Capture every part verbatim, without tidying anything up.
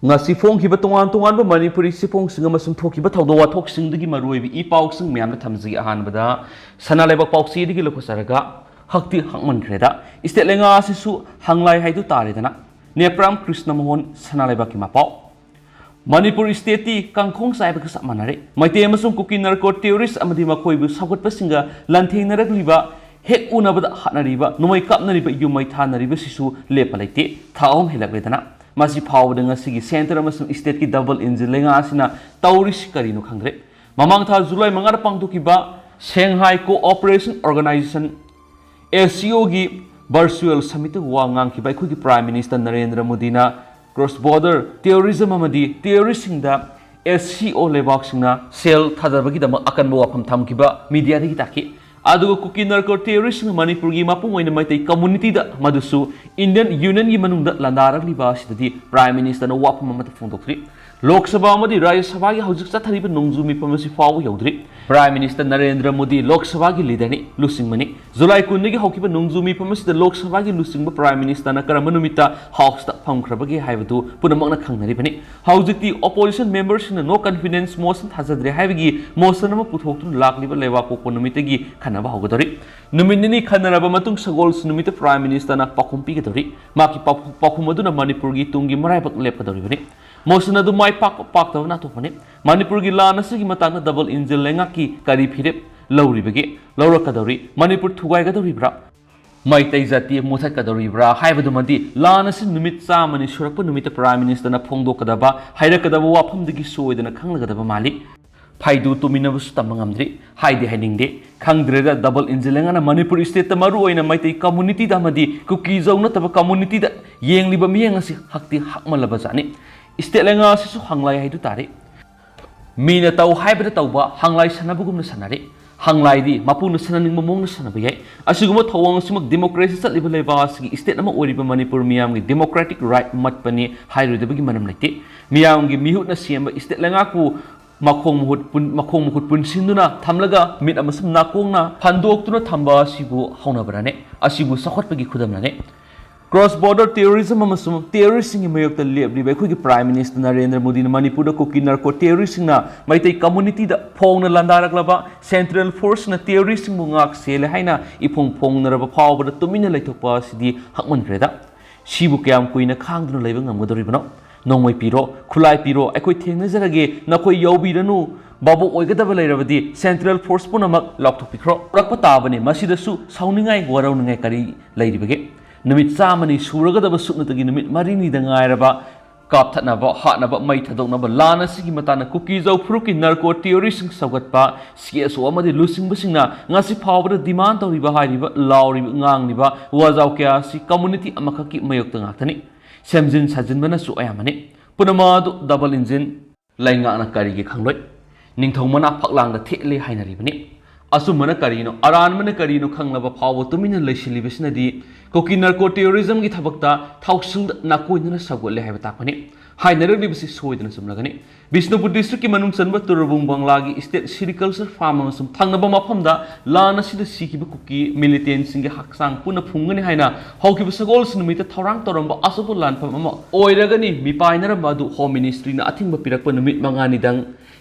ꯉꯁꯤ ꯐꯣꯡꯈꯤꯕ ꯇꯣꯉꯥꯟ ꯇꯣꯉꯥꯟꯕ ꯃꯅꯤꯄꯨꯔꯤ ꯆꯦꯐꯣꯡꯁꯤꯡ ꯑꯃꯁꯨꯡ ꯊꯣꯛꯈꯤꯕ ꯊꯧꯗꯣꯛ ꯋꯥꯊꯣꯛꯁꯤꯡꯗꯒꯤ ꯃꯔꯨꯑꯣꯏꯕ ꯏ ꯄꯥꯎꯁꯤꯡ ꯃꯌꯥꯝꯗ ꯊꯝꯖꯒꯦ꯫ ꯑꯍꯥꯟꯕꯗ ꯁꯅꯥ ꯂꯩꯕꯥꯛ ꯄꯥꯎꯆꯦꯗꯒꯤ ꯂꯧꯈꯠꯆꯔꯒ ꯍꯛꯇꯤ ꯍꯛꯃꯟꯈ꯭ꯔꯦꯗ꯫ ꯏꯁꯇꯦꯠ ꯂꯩꯉꯥꯛ ꯑꯁꯤꯁꯨ ꯍꯪꯂꯥꯏ ꯍꯥꯏꯗꯨ ꯇꯥꯔꯦꯗꯅ꯫ ꯅꯦꯄ꯭ꯔꯥꯝ ꯀ꯭ꯔꯤꯁꯅ ꯃꯣꯍꯟ ꯁꯅꯥ ꯂꯩꯕꯥꯛꯀꯤ ꯃꯄꯥꯎ꯫ ꯃꯅꯤꯄꯨꯔ ꯏꯁꯇꯦꯠꯇꯤ ꯀꯥꯡꯈꯣꯡ ꯆꯥꯏꯕꯒ ꯆꯞ ꯃꯥꯟꯅꯔꯦ꯫ ꯃꯩꯇꯩ ꯑꯃꯁꯨꯡ ꯀꯨꯀꯤ ꯅꯥꯔꯀꯣ ꯇꯦꯔꯣꯔꯤꯁ ꯑꯃꯗꯤ ꯃꯈꯣꯏꯕꯨ ꯁꯧꯒꯠꯄꯁꯤꯡꯒ ꯂꯥꯟꯊꯦꯡꯅꯔꯛꯂꯤꯕ, ꯍꯦꯛ ꯎꯅꯕꯗ ꯍꯥꯠꯅꯔꯤꯕ, ꯅꯣꯡꯃꯩ ꯀꯥꯞꯅꯔꯤꯕ, ꯌꯨꯝ ꯃꯩ ꯊꯥꯅꯔꯤꯕꯁꯤꯁꯨ ꯂꯦꯞꯄ ꯂꯩꯇꯦ꯫ ꯊꯥ ꯑꯍꯨꯝ ꯍꯦꯜꯂꯛꯂꯦꯗꯅ꯫ ꯃꯁꯤ ꯐꯥꯎꯕꯗ ꯉꯁꯤꯒꯤ ꯁꯦꯟꯇꯔ ꯑꯃꯁꯨꯡ ꯏꯁꯇꯦꯠꯀꯤ ꯗꯕꯜ ꯏꯟꯖꯤꯟ ꯂꯩꯉꯥꯛ ꯑꯁꯤꯅ ꯇꯧꯔꯤꯁꯤ ꯀꯔꯤꯅꯣ ꯈꯪꯗ꯭ꯔꯦ꯫ ꯃꯃꯥꯡ ꯊꯥ ꯖꯨꯂꯥꯏ ꯃꯉꯥꯗ ꯄꯥꯡꯊꯣꯛꯈꯤꯕ ꯁꯦꯡꯍꯥꯏ ꯀꯣꯑꯣꯄꯔꯦꯁꯟ ꯑꯣꯔꯒꯅꯥꯏꯖꯦꯁꯟ, ꯑꯦꯁ ꯁꯤ ꯑꯣꯒꯤ ꯚꯔꯆꯨꯑꯦꯜ ꯁꯃꯤꯠꯇ ꯋꯥ ꯉꯥꯡꯈꯤꯕ ꯑꯩꯈꯣꯏꯒꯤ ꯄ꯭ꯔꯥꯏꯝ ꯃꯤꯅꯤꯁꯇꯔ ꯅꯔꯦꯟꯗ꯭ꯔ ꯃꯣꯗꯤꯅ ꯀ꯭ꯔꯣꯁ ꯕꯣꯔꯗꯔ ꯇꯦꯔꯣꯔꯤꯖꯝ ꯑꯃꯗꯤ ꯇꯦꯔꯣꯔꯤꯁꯁꯤꯡꯗ ꯑꯦꯁ ꯁꯤ ꯑꯣ ꯂꯩꯕꯥꯛꯁꯤꯡꯅ ꯁꯦꯜ ꯊꯥꯗꯕꯒꯤꯗꯃꯛ ꯑꯀꯟꯕ ꯋꯥꯐꯝ ꯊꯝꯈꯤꯕ ꯃꯤꯗꯤꯌꯥꯗꯒꯤ ꯇꯥꯛꯈꯤ꯫ ꯑꯗꯨꯒ ꯀꯨꯀꯤ ꯅꯥꯔꯀꯣ ꯇꯦꯔꯣꯔꯤꯁꯁꯤꯡꯅ ꯃꯅꯤꯄꯨꯔꯒꯤ ꯃꯄꯨꯡ ꯑꯣꯏꯅ ꯃꯩꯇꯩ ꯀꯝꯃꯨꯅꯤꯇꯤꯗ, ꯃꯗꯨꯁꯨ ꯏꯟꯗꯤꯌꯟ ꯌꯨꯅꯤꯌꯟꯒꯤ ꯃꯅꯨꯡꯗ ꯂꯥꯟꯗꯥꯔꯛꯂꯤꯕ ꯑꯁꯤꯗꯗꯤ ꯄ꯭ꯔꯥꯏꯝ ꯃꯤꯅꯤꯁꯇꯔꯅ ꯋꯥꯐꯝ ꯑꯃꯠꯇ ꯐꯣꯡꯗꯣꯛꯇ꯭ꯔꯤ꯫ ꯂꯣꯛ ꯁꯚꯥ ꯑꯃꯗꯤ ꯔꯥꯖ꯭ꯌ ꯁꯚꯥꯒꯤ ꯍꯧꯖꯤꯛ ꯆꯠꯊꯔꯤꯕ ꯅꯣꯡꯖꯨ ꯃꯤꯐꯝ ꯑꯁꯤ ꯐꯥꯎꯕ ꯌꯧꯗ꯭ꯔꯤ꯫ ꯄ꯭ꯔꯥꯏꯝ ꯃꯤꯅꯤꯁꯇꯔ ꯅꯔꯦꯟꯗ꯭ꯔ ꯃꯣꯗꯤ ꯂꯣꯛ ꯁꯚꯥꯒꯤ ꯂꯤꯗꯔꯅꯤ, ꯂꯨꯆꯤꯡꯕꯅꯤ꯫ ꯖꯨꯂꯥꯏ ꯀꯨꯟꯗꯒꯤ ꯍꯧꯈꯤꯕ ꯅꯣꯡꯖꯨ ꯃꯤꯐꯝ ꯑꯁꯤꯗ ꯂꯣꯛ ꯁꯚꯥꯒꯤ ꯂꯨꯆꯤꯡꯕ ꯄ꯭ꯔꯥꯏꯝ ꯃꯤꯅꯤꯁꯇꯔꯅ ꯀꯔꯝꯕ ꯅꯨꯃꯤꯠꯇ ꯍꯥꯎꯁꯇ ꯐꯝꯈ꯭ꯔꯕꯒꯦ ꯍꯥꯏꯕꯗꯨ ꯄꯨꯝꯅꯃꯛꯅ ꯈꯪꯅꯔꯤꯕꯅꯤ꯫ ꯍꯧꯖꯤꯛꯇꯤ ꯑꯣꯄꯣꯖꯤꯁꯟ ꯃꯦꯝꯕꯔꯁꯤꯡꯅ ꯅꯣ ꯀꯟꯐꯤꯗꯦꯟꯁ ꯃꯣꯁꯟ ꯊꯥꯖꯗ꯭ꯔꯦ ꯍꯥꯏꯕꯒꯤ ꯃꯣꯁꯟ ꯑꯃ ꯄꯨꯊꯣꯛꯇꯨꯅ ꯂꯥꯛꯂꯤꯕ ꯂꯩꯕꯥꯛꯄꯣꯛꯄ ꯅꯨꯃꯤꯠꯇꯒꯤ ꯈꯟꯅꯕ ꯍꯧꯒꯗꯧꯔꯤ꯫ ꯅꯨꯃꯤꯠ ꯅꯤꯅꯤ ꯈꯟꯅꯔꯕ ꯃꯇꯨꯡ ꯁꯒꯣꯜꯁꯦꯟ ꯅꯨꯃꯤꯠꯇ ꯄ꯭ꯔꯥꯏꯝ ꯃꯤꯅꯤꯁꯇꯔꯅ ꯄꯥꯎꯈꯨꯝ ꯄꯤꯒꯗꯧꯔꯤ꯫ ꯃꯍꯥꯛꯀꯤ ꯄꯥꯎꯈꯨꯝ, ꯄꯥꯎꯈꯨꯝ ꯑꯗꯨꯅ ꯃꯅꯤꯄꯨꯔꯒꯤ ꯇꯨꯡꯒꯤ ꯃꯔꯥꯏꯕꯛ ꯂꯦꯞꯀꯗꯧꯔꯤꯕꯅꯤ꯫ ꯃꯣꯁꯟ ꯑꯗꯨ ꯃꯥꯏ ꯄꯥꯛꯄ ꯄꯥꯛꯇꯕꯅ ꯑꯇꯣꯞꯄꯅꯤ꯫ ꯃꯅꯤꯄꯨꯔꯒꯤ ꯂꯥꯟ ꯑꯁꯤꯒꯤ ꯃꯇꯥꯡꯗ ꯗꯕꯜ ꯏꯟꯖꯤꯟ ꯂꯩꯉꯥꯛꯀꯤ ꯀꯔꯤ ꯐꯤꯔꯦꯞ ꯂꯧꯔꯤꯕꯒꯦ? ꯂꯧꯔꯛꯀꯗꯧꯔꯤ? ꯃꯅꯤꯄꯨꯔ ꯊꯨꯒꯥꯏꯒꯗꯧꯔꯤꯕ꯭ꯔꯥ? ꯃꯩꯇꯩ ꯖꯥꯇꯤ ꯃꯨꯊꯠꯀꯗꯧꯔꯤꯕ꯭ꯔꯥ ꯍꯥꯏꯕꯗꯨꯃꯗꯤ ꯂꯥꯟ ꯑꯁꯤ ꯅꯨꯃꯤꯠ ꯆꯥꯝꯃꯅꯤ ꯁꯨꯔꯛꯄ ꯅꯨꯃꯤꯠꯇ ꯄ꯭ꯔꯥꯏꯝ ꯃꯤꯅꯤꯁꯇꯔꯅ ꯐꯣꯡꯗꯣꯛꯀꯗꯕ, ꯍꯥꯏꯔꯛꯀꯗꯕ ꯋꯥꯐꯝꯗꯒꯤ ꯁꯣꯏꯗꯅ ꯈꯪꯂꯒꯗꯕ ꯃꯥꯜꯂꯤ꯫ ꯐꯩꯗꯨ ꯇꯨꯃꯤꯟꯅꯕꯁꯨ ꯇꯝꯕ ꯉꯝꯗ꯭ꯔꯤ꯫ ꯍꯥꯏꯗꯤ ꯍꯥꯏꯅꯤꯡꯗꯦ꯫ ꯈꯪꯗ꯭ꯔꯦꯗ, ꯗꯕꯜ ꯏꯟꯖꯤꯟ ꯂꯩꯉꯥꯛꯅ ꯃꯅꯤꯄꯨꯔ ꯏꯁꯇꯦꯠꯇ ꯃꯔꯨ ꯑꯣꯏꯅ ꯃꯩꯇꯩ ꯀꯝꯃꯨꯅꯤꯇꯤꯗ ꯑꯃꯗꯤ ꯀꯨꯀꯤꯖꯧ ꯅꯠꯇꯕ ꯀꯝꯃꯨꯅꯤꯇꯤꯗ ꯌꯦꯡꯂꯤꯕ ꯃꯤꯠꯌꯦꯡ ꯑꯁꯤ ꯍꯛꯇꯤ ꯍꯛꯃꯜꯂꯕ ꯖꯥꯠꯅꯤ꯫ ꯏꯁꯇꯦꯠ ꯂꯩꯉꯥꯛ ꯑꯁꯤꯁꯨ ꯍꯪꯂꯥꯏ ꯍꯥꯏꯗꯨ ꯇꯥꯔꯦ꯫ ꯃꯤꯅ ꯇꯧ ꯍꯥꯏꯕꯗ ꯇꯧꯕ, ꯍꯪꯂꯥꯏ ꯁꯥꯟꯅꯕꯒꯨꯝꯅ ꯁꯥꯟꯅꯔꯦ꯫ ꯍꯪꯂꯥꯏꯗꯤ ꯃꯄꯨꯅ ꯁꯥꯟꯅꯅꯤꯡꯕ ꯃꯑꯣꯡꯗ ꯁꯥꯟꯅꯕ ꯌꯥꯏ꯫ ꯑꯁꯤꯒꯨꯝꯕ ꯊꯧꯑꯣꯡ ꯑꯁꯤꯃꯛ ꯗꯦꯃꯣꯀ꯭ꯔꯦꯁꯤ ꯆꯠꯂꯤꯕ ꯂꯩꯕꯥꯛ ꯑꯁꯤꯒꯤ ꯏꯁꯇꯦꯠ ꯑꯃ ꯑꯣꯏꯔꯤꯕ ꯃꯅꯤꯄꯨꯔ ꯃꯤꯌꯥꯝꯒꯤ ꯗꯦꯃꯣꯀ꯭ꯔꯦꯇꯤꯛ ꯔꯥꯏꯠ ꯃꯠꯄꯅꯤ ꯍꯥꯏꯔꯣꯏꯗꯕꯒꯤ ꯃꯔꯝ ꯂꯩꯇꯦ꯫ ꯃꯤꯌꯥꯝꯒꯤ ꯃꯤꯍꯨꯠꯅ ꯁꯦꯝꯕ ꯏꯁꯇꯦꯠ ꯂꯩꯉꯥꯛꯄꯨ ꯃꯈꯣꯡ ꯃꯈꯨꯠ ꯄꯨꯟ-, ꯃꯈꯣꯡ ꯃꯈꯨꯠ ꯄꯨꯟꯁꯤꯟꯗꯨꯅ ꯊꯝꯂꯒ ꯃꯤꯠ ꯑꯃꯁꯨꯡ ꯅꯥꯀꯣꯡꯅ ꯐꯟꯗꯣꯛꯇꯨꯅ ꯊꯝꯕ ꯑꯁꯤꯕꯨ ꯍꯧꯅꯕ꯭ꯔꯅꯦ? ꯑꯁꯤꯕꯨ ꯆꯥꯎꯈꯠꯄꯒꯤ ꯈꯨꯗꯝꯅꯅꯦ? Cross border terrorism ꯑꯃꯁꯨꯡ terroristꯁꯤꯡꯒꯤ ꯃꯥꯌꯣꯛꯇ ꯂꯦꯞꯂꯤꯕ ꯑꯩꯈꯣꯏꯒꯤ Prime Minister ꯅꯔꯦꯟꯗ꯭ꯔ ꯃꯣꯗꯤꯅ ꯃꯅꯤꯄꯨꯔꯗ ꯀꯨꯀꯤ narco terroristꯁꯤꯡꯅ ꯃꯩꯇꯩ communityꯗ ꯐꯣꯡꯅ ꯂꯥꯟꯗꯥꯔꯛꯂꯕ Central Forceꯅ terroristꯁꯤꯡꯕꯨ ꯉꯥꯛ ꯁꯦꯜꯂꯦ ꯍꯥꯏꯅ ꯏꯐꯣꯡ ꯐꯣꯡꯅꯔꯕ ꯐꯥꯎꯕꯗ ꯇꯨꯃꯤꯟꯅ ꯂꯩꯊꯣꯛꯄ ꯑꯁꯤꯗꯤ ꯍꯛꯃꯟꯈ꯭ꯔꯦꯗ꯫ ꯁꯤꯕꯨ ꯀꯌꯥꯝ ꯀꯨꯏꯅ ꯈꯥꯡꯗꯨꯅ ꯂꯩꯕ ꯉꯝꯒꯗꯧꯔꯤꯕꯅꯣ? ꯅꯣꯡꯃꯩ ꯄꯤꯔꯣ, ꯈꯨꯠꯂꯥꯏ ꯄꯤꯔꯣ, ꯑꯩꯈꯣꯏ ꯊꯦꯡꯅꯖꯔꯒꯦ, ꯅꯈꯣꯏ ꯌꯥꯎꯕꯤꯔꯅꯨ, ꯚꯥꯕꯣꯛ ꯑꯣꯏꯒꯗꯕ ꯂꯩꯔꯕꯗꯤ Central Force ꯄꯨꯝꯅꯃꯛ ꯂꯥꯎꯊꯣꯛꯄꯤꯈ꯭ꯔꯣ꯫ ꯍꯧꯔꯛꯄ ꯇꯥꯕꯅꯤ, ꯃꯁꯤꯗꯁꯨ ꯁꯥꯎꯅꯤꯡꯉꯥꯏ, ꯋꯥꯔꯧꯅꯤꯡꯉꯥꯏ ꯀꯔꯤ ꯂꯩꯔꯤꯕꯒꯦ? ꯅꯨꯃꯤꯠ ꯆꯥꯝꯃꯅꯤ ꯁꯨꯔꯒꯗꯕ ꯁꯨꯞꯅꯇꯒꯤ ꯅꯨꯃꯤꯠ ꯃꯔꯤꯅꯤꯗ ꯉꯥꯏꯔꯕ ꯀꯥꯞꯊꯠꯅꯕ, ꯍꯥꯠꯅꯕ, ꯃꯩ ꯊꯥꯗꯣꯛꯅꯕ ꯂꯥꯟ ꯑꯁꯤꯒꯤ ꯃꯇꯥꯡꯗ ꯀꯨꯀꯤꯖꯧ ꯐꯨꯔꯨꯞꯀꯤ narco terroristꯁꯤꯡ ꯁꯧꯒꯠꯄ CSO ꯑꯃꯗꯤ ꯂꯨꯆꯤꯡꯕꯁꯤꯡꯅ ꯉꯁꯤ ꯐꯥꯎꯕꯗ demand ꯇꯧꯔꯤꯕ, ꯍꯥꯏꯔꯤꯕ, ꯂꯥꯎꯔꯤꯕ, ꯉꯥꯡꯂꯤꯕ ꯋꯥꯖꯥꯎ ꯀꯌꯥ ꯑꯁꯤ community ꯑꯃꯈꯛꯀꯤ ꯃꯥꯌꯣꯛꯇ ꯉꯥꯛꯇꯅꯤ꯫ ꯁꯦꯝꯖꯤꯟ ꯁꯥꯖꯤꯟꯕꯅꯁꯨ ꯑꯌꯥꯝꯕꯅꯤ꯫ ꯄꯨꯝꯅꯃꯛ ꯑꯗꯨ double engine꯫ ꯂꯩꯉꯥꯛꯅ ꯀꯔꯤꯒꯤ ꯈꯪꯂꯣꯏ? ꯅꯤꯡꯊꯧ ꯃꯅꯥ ꯐꯛꯂꯥꯡꯗ ꯊꯦꯠꯂꯦ ꯍꯥꯏꯅꯔꯤꯕꯅꯤ꯫ ꯑꯆꯨꯝꯕꯅ ꯀꯔꯤꯅꯣ, ꯑꯔꯥꯟꯕꯅ ꯀꯔꯤꯅꯣ ꯈꯪꯂꯕ ꯐꯥꯎꯕ ꯇꯨꯃꯤꯟꯅ ꯂꯩꯁꯤꯜꯂꯤꯕꯁꯤꯅꯗꯤ ꯀꯨꯀꯤ narco terrorismꯒꯤ ꯊꯕꯛꯇ ꯊꯥꯎꯁꯤꯜꯗ ꯅꯥꯀꯣꯏꯅꯅ ꯁꯧꯒꯠꯂꯦ ꯍꯥꯏꯕ ꯇꯥꯛꯄꯅꯤ꯫ ꯍꯥꯏꯅꯔꯛꯂꯤꯕꯁꯤ ꯁꯣꯏꯗꯅ ꯆꯨꯝꯂꯒꯅꯤ꯫ ꯕꯤꯁꯅꯨꯄꯨꯔ districtꯀꯤ ꯃꯅꯨꯡ ꯆꯟꯕ ꯇꯨꯔꯕꯨꯡ ꯕꯪꯂꯥꯒꯤ state sericulture farm ꯑꯃꯁꯨꯡ ꯊꯪꯅꯕ ꯃꯐꯝꯗ ꯂꯥꯟ ꯑꯁꯤꯗ ꯁꯤꯈꯤꯕ ꯀꯨꯀꯤ militantꯁꯤꯡꯒꯤ ꯍꯛꯆꯥꯡ ꯄꯨꯟꯅ ꯐꯨꯝꯒꯅꯤ ꯍꯥꯏꯅ ꯍꯧꯈꯤꯕ ꯁꯒꯣꯜꯁꯦꯟ ꯅꯨꯃꯤꯠꯇ ꯊꯧꯔꯥꯡ ꯇꯧꯔꯝꯕ ꯑꯆꯧꯕ ꯂꯥꯟꯐꯝ ꯑꯃ ꯑꯣꯏꯔꯒꯅꯤ ꯃꯤꯄꯥꯏꯅꯔꯝꯕ ꯑꯗꯨ Home Ministryꯅ ꯑꯊꯤꯡꯕ ꯄꯤꯔꯛꯄ ꯅꯨꯃꯤꯠ ꯃꯉꯥꯅꯤꯗꯪ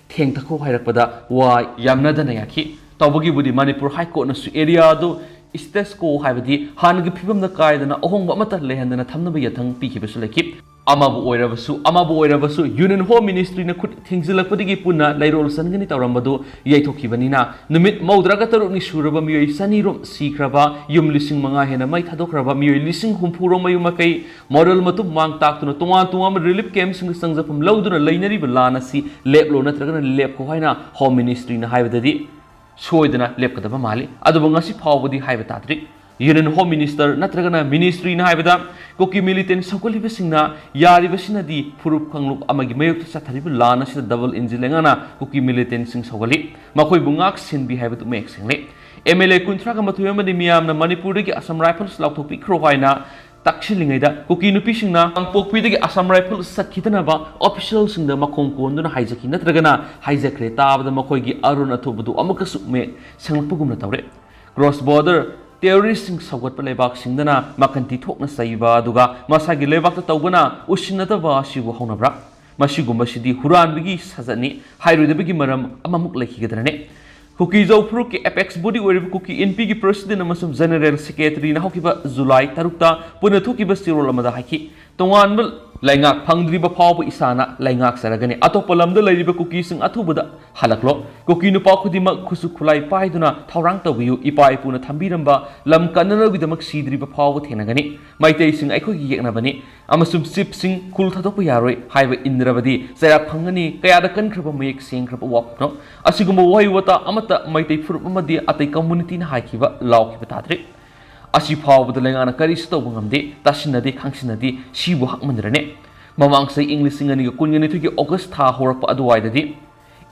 ꯊꯦꯡꯊꯈꯣ ꯍꯥꯏꯔꯛꯄꯗ ꯋꯥ ꯌꯥꯝꯅꯗꯅ ꯌꯥꯈꯤ꯫ ꯇꯧꯕꯒꯤꯕꯨꯗꯤ ꯃꯅꯤꯄꯨꯔ High Courtꯅꯁꯨ area ꯑꯗꯨ status quo, ꯍꯥꯏꯕꯗꯤ ꯍꯥꯟꯅꯒꯤ ꯐꯤꯕꯝꯗ ꯀꯥꯏꯗꯅ ꯑꯍꯣꯡꯕ ꯑꯃꯠꯇ ꯂꯩꯍꯟꯗꯅ ꯊꯝꯅꯕ ꯌꯥꯊꯪ ꯄꯤꯈꯤꯕꯁꯨ ꯂꯩꯈꯤ꯫ ꯑꯃꯕꯨ ꯑꯣꯏꯔꯕꯁꯨ, ꯑꯃꯕꯨ ꯑꯣꯏꯔꯕꯁꯨ, Union Home Ministryꯅ ꯈꯨꯠ ꯊꯤꯡꯖꯤꯜꯂꯛꯄꯗꯒꯤ ꯄꯨꯟꯅ ꯂꯩꯔꯣꯜ ꯆꯟꯒꯅꯤ ꯇꯧꯔꯝꯕꯗꯨ ꯌꯩꯊꯣꯛꯈꯤꯕꯅꯤꯅ, ꯅꯨꯃꯤꯠ ꯃꯧꯗ꯭ꯔꯥꯒ ꯇꯔꯨꯛꯅꯤ ꯁꯨꯔꯕ ꯃꯤꯑꯣꯏ ꯆꯅꯤꯔꯣꯝ ꯁꯤꯈ꯭ꯔꯕ, ꯌꯨꯝ ꯂꯤꯁꯤꯡ ꯃꯉꯥ ꯍꯦꯟꯅ ꯃꯩ ꯊꯥꯗꯣꯛꯈ꯭ꯔꯕ, ꯃꯤꯑꯣꯏ ꯂꯤꯁꯤꯡ ꯍꯨꯝꯐꯨꯔꯣꯝ ꯃꯌꯨꯝ ꯃꯀꯩ ꯃꯔꯣꯜ ꯃꯇꯨꯝ ꯃꯥꯡ ꯇꯥꯛꯇꯨꯅ ꯇꯣꯉꯥꯟ ꯇꯣꯉꯥꯟꯕ relief campꯁꯤꯡꯗ ꯆꯪꯖꯐꯝ ꯂꯧꯗꯨꯅ ꯂꯩꯅꯔꯤꯕ ꯂꯥꯟ ꯑꯁꯤ ꯂꯦꯞꯂꯣ ꯅꯠꯇ꯭ꯔꯒꯅ ꯂꯦꯞꯈꯣ ꯍꯥꯏꯅ Home Ministryꯅ ꯍꯥꯏꯕꯗꯗꯤ ꯁꯣꯏꯗꯅ ꯂꯦꯞꯀꯗꯕ ꯃꯥꯜꯂꯤ꯫ ꯑꯗꯨꯕꯨ ꯉꯁꯤ ꯐꯥꯎꯕꯗꯤ ꯍꯥꯏꯕ ꯇꯥꯗ꯭ꯔꯤ꯫ Union Home Minister ꯅꯠꯇ꯭ꯔꯒꯅ Ministryꯅ ꯍꯥꯏꯕꯗ ꯀꯨꯀꯤ militant ꯁꯧꯒꯠꯂꯤꯕꯁꯤꯡꯅ ꯌꯥꯔꯤꯕꯁꯤꯅꯗꯤ ꯐꯨꯔꯨꯞ ꯀꯥꯡꯂꯨꯞ ꯑꯃꯒꯤ ꯃꯥꯌꯣꯛꯇ ꯆꯠꯊꯔꯤꯕ ꯂꯥꯟ ꯑꯁꯤꯗ double engine ꯂꯩꯉꯥꯛꯅ ꯀꯨꯀꯤ militantꯁꯤꯡ ꯁꯧꯒꯠꯂꯤ, ꯃꯈꯣꯏꯕꯨ ꯉꯥꯛ ꯁꯦꯟꯕꯤ ꯍꯥꯏꯕꯗꯨ ꯃꯌꯦꯛ ꯁꯦꯡꯂꯦ꯫ MLA ꯀꯨꯟꯊ꯭ꯔꯥꯒ ꯃꯥꯊꯣꯏ ꯑꯃꯗꯤ ꯃꯤꯌꯥꯝꯅ ꯃꯅꯤꯄꯨꯔꯗꯒꯤ Assam Rifles ꯂꯥꯎꯊꯣꯛꯄꯤꯈ꯭ꯔꯣ ꯍꯥꯏꯅ ꯇꯛꯁꯤꯜꯂꯤꯉꯩꯗ, ꯀꯨꯀꯤ ꯅꯨꯄꯤꯁꯤꯡꯅ ꯀꯥꯡꯄꯣꯛꯄꯤꯗꯒꯤ Assam Rifles ꯆꯠꯈꯤꯗꯅꯕ officialꯁꯤꯡꯗ ꯃꯈꯣꯡ ꯀꯣꯟꯗꯨꯅ ꯍꯥꯏꯖꯈꯤ ꯅꯠꯇ꯭ꯔꯒꯅ ꯍꯥꯏꯖꯈ꯭ꯔꯦ ꯇꯥꯕꯗ ꯃꯈꯣꯏꯒꯤ ꯑꯔꯣꯟ ꯑꯊꯨꯞ ꯑꯗꯨ ꯑꯃꯨꯛꯀꯁꯨ ꯃꯌꯦꯛ ꯁꯦꯡꯂꯛꯄꯒꯨꯝꯅ ꯇꯧꯔꯦ꯫ Cross border ꯇꯦꯔꯣꯔꯤꯁꯁꯤꯡ ꯁꯧꯒꯠꯄ ꯂꯩꯕꯥꯛꯁꯤꯡꯗꯅ ꯃꯈꯟ ꯊꯣꯛꯅ ꯆꯩꯕ, ꯑꯗꯨꯒ ꯃꯁꯥꯒꯤ ꯂꯩꯕꯥꯛꯇ ꯇꯧꯕꯅ ꯎꯁꯤꯟꯅꯗꯕ ꯑꯁꯤꯕꯨ ꯍꯧꯅꯕ꯭ꯔꯥ? ꯃꯁꯤꯒꯨꯝꯕꯁꯤꯗꯤ ꯍꯨꯔꯥꯟꯕꯒꯤ ꯁꯥꯖꯠꯅꯤ ꯍꯥꯏꯔꯣꯏꯗꯕꯒꯤ ꯃꯔꯝ ꯑꯃꯃꯨꯛ ꯂꯩꯈꯤꯒꯗ꯭ꯔꯅꯦ? ꯀꯨꯀꯤꯖꯧ ꯐꯨꯔꯨꯞꯀꯤ ꯑꯦꯄꯦꯛꯁ ꯕꯣꯗꯤ ꯑꯣꯏꯔꯤꯕ ꯀꯨꯀꯤ ꯏꯟꯄꯤꯒꯤ ꯄ꯭ꯔꯁꯤꯗꯦꯟ ꯑꯃꯁꯨꯡ ꯖꯦꯅꯔꯦꯜ ꯁꯦꯀ꯭ꯔꯦꯇꯔꯤꯅ ꯍꯧꯈꯤꯕ ꯖꯨꯂꯥꯏ ꯇꯔꯨꯛꯇ ꯄꯨꯟꯅ ꯊꯣꯛꯈꯤꯕ ꯆꯦꯔꯣꯜ ꯑꯃꯗ ꯍꯥꯏꯈꯤ, "ꯇꯣꯉꯥꯟꯕ ꯂꯩꯉꯥꯛ ꯐꯪꯗ꯭ꯔꯤꯕ ꯐꯥꯎꯕ ꯏꯁꯥꯅ ꯂꯩꯉꯥꯛꯆꯔꯒꯅꯤ꯫ ꯑꯇꯣꯞꯄ ꯂꯝꯗ ꯂꯩꯔꯤꯕ ꯀꯨꯀꯤꯁꯤꯡ ꯑꯊꯨꯕꯗ ꯍꯜꯂꯛꯂꯣ꯫ ꯀꯨꯀꯤ ꯅꯨꯄꯥ ꯈꯨꯗꯤꯡꯃꯛ ꯈꯨꯠꯁꯨ ꯈꯨꯠꯂꯥꯏ ꯄꯥꯏꯗꯨꯅ ꯊꯧꯔꯥꯡ ꯇꯧꯕꯤꯌꯨ꯫ ꯏꯄꯥ ꯏꯄꯨꯅ ꯊꯝꯕꯤꯔꯝꯕ ꯂꯝ ꯀꯟꯅꯅꯕꯒꯤꯗꯃꯛ ꯁꯤꯗ꯭ꯔꯤꯕ ꯐꯥꯎꯕ ꯊꯦꯡꯅꯒꯅꯤ꯫ ꯃꯩꯇꯩꯁꯤꯡ ꯑꯩꯈꯣꯏꯒꯤ ꯌꯦꯛꯅꯕꯅꯤ ꯑꯃꯁꯨꯡ ꯆꯤꯞꯁꯤꯡ ꯈꯨꯜ ꯊꯥꯗꯣꯛꯄ ꯌꯥꯔꯣꯏ" ꯍꯥꯏꯕ ꯏꯟꯗ꯭ꯔꯕꯗꯤ ꯆꯩꯔꯥꯛ ꯐꯪꯒꯅꯤ꯫ ꯀꯌꯥꯗ ꯀꯟꯈ꯭ꯔꯕ ꯃꯌꯦꯛ ꯁꯦꯡꯈ꯭ꯔꯕ ꯋꯥꯐꯝꯅꯣ? ꯑꯁꯤꯒꯨꯝꯕ ꯋꯥꯍꯩ ꯋꯥꯇꯥ ꯑꯃꯠꯇ ꯃꯩꯇꯩ ꯐꯨꯔꯨꯞ ꯑꯃꯗꯤ ꯑꯇꯩ ꯀꯝꯃꯨꯅꯤꯇꯤꯅ ꯍꯥꯏꯈꯤꯕ ꯂꯥꯎꯈꯤꯕ ꯇꯥꯗ꯭ꯔꯤ꯫ ꯑꯁꯤ ꯐꯥꯎꯕꯗ ꯂꯩꯉꯥꯛꯅ ꯀꯔꯤꯁꯨ ꯇꯧꯕ ꯉꯝꯗꯦ꯫ ꯇꯥꯁꯤꯟꯅꯗꯦ, ꯈꯪꯁꯤꯟꯅꯗꯦ꯫ ꯁꯤꯕꯨ ꯍꯛꯃꯟꯗ꯭ꯔꯅꯦ? ꯃꯃꯥꯡ ꯆꯍꯤ ꯏꯪ ꯂꯤꯁꯤꯡ ꯑꯅꯤꯒ ꯀꯨꯟꯒ ꯅꯤꯊꯣꯏꯒꯤ ꯑꯣꯒꯁ ꯊꯥ ꯍꯧꯔꯛꯄ ꯑꯗꯨꯋꯥꯏꯗꯗꯤ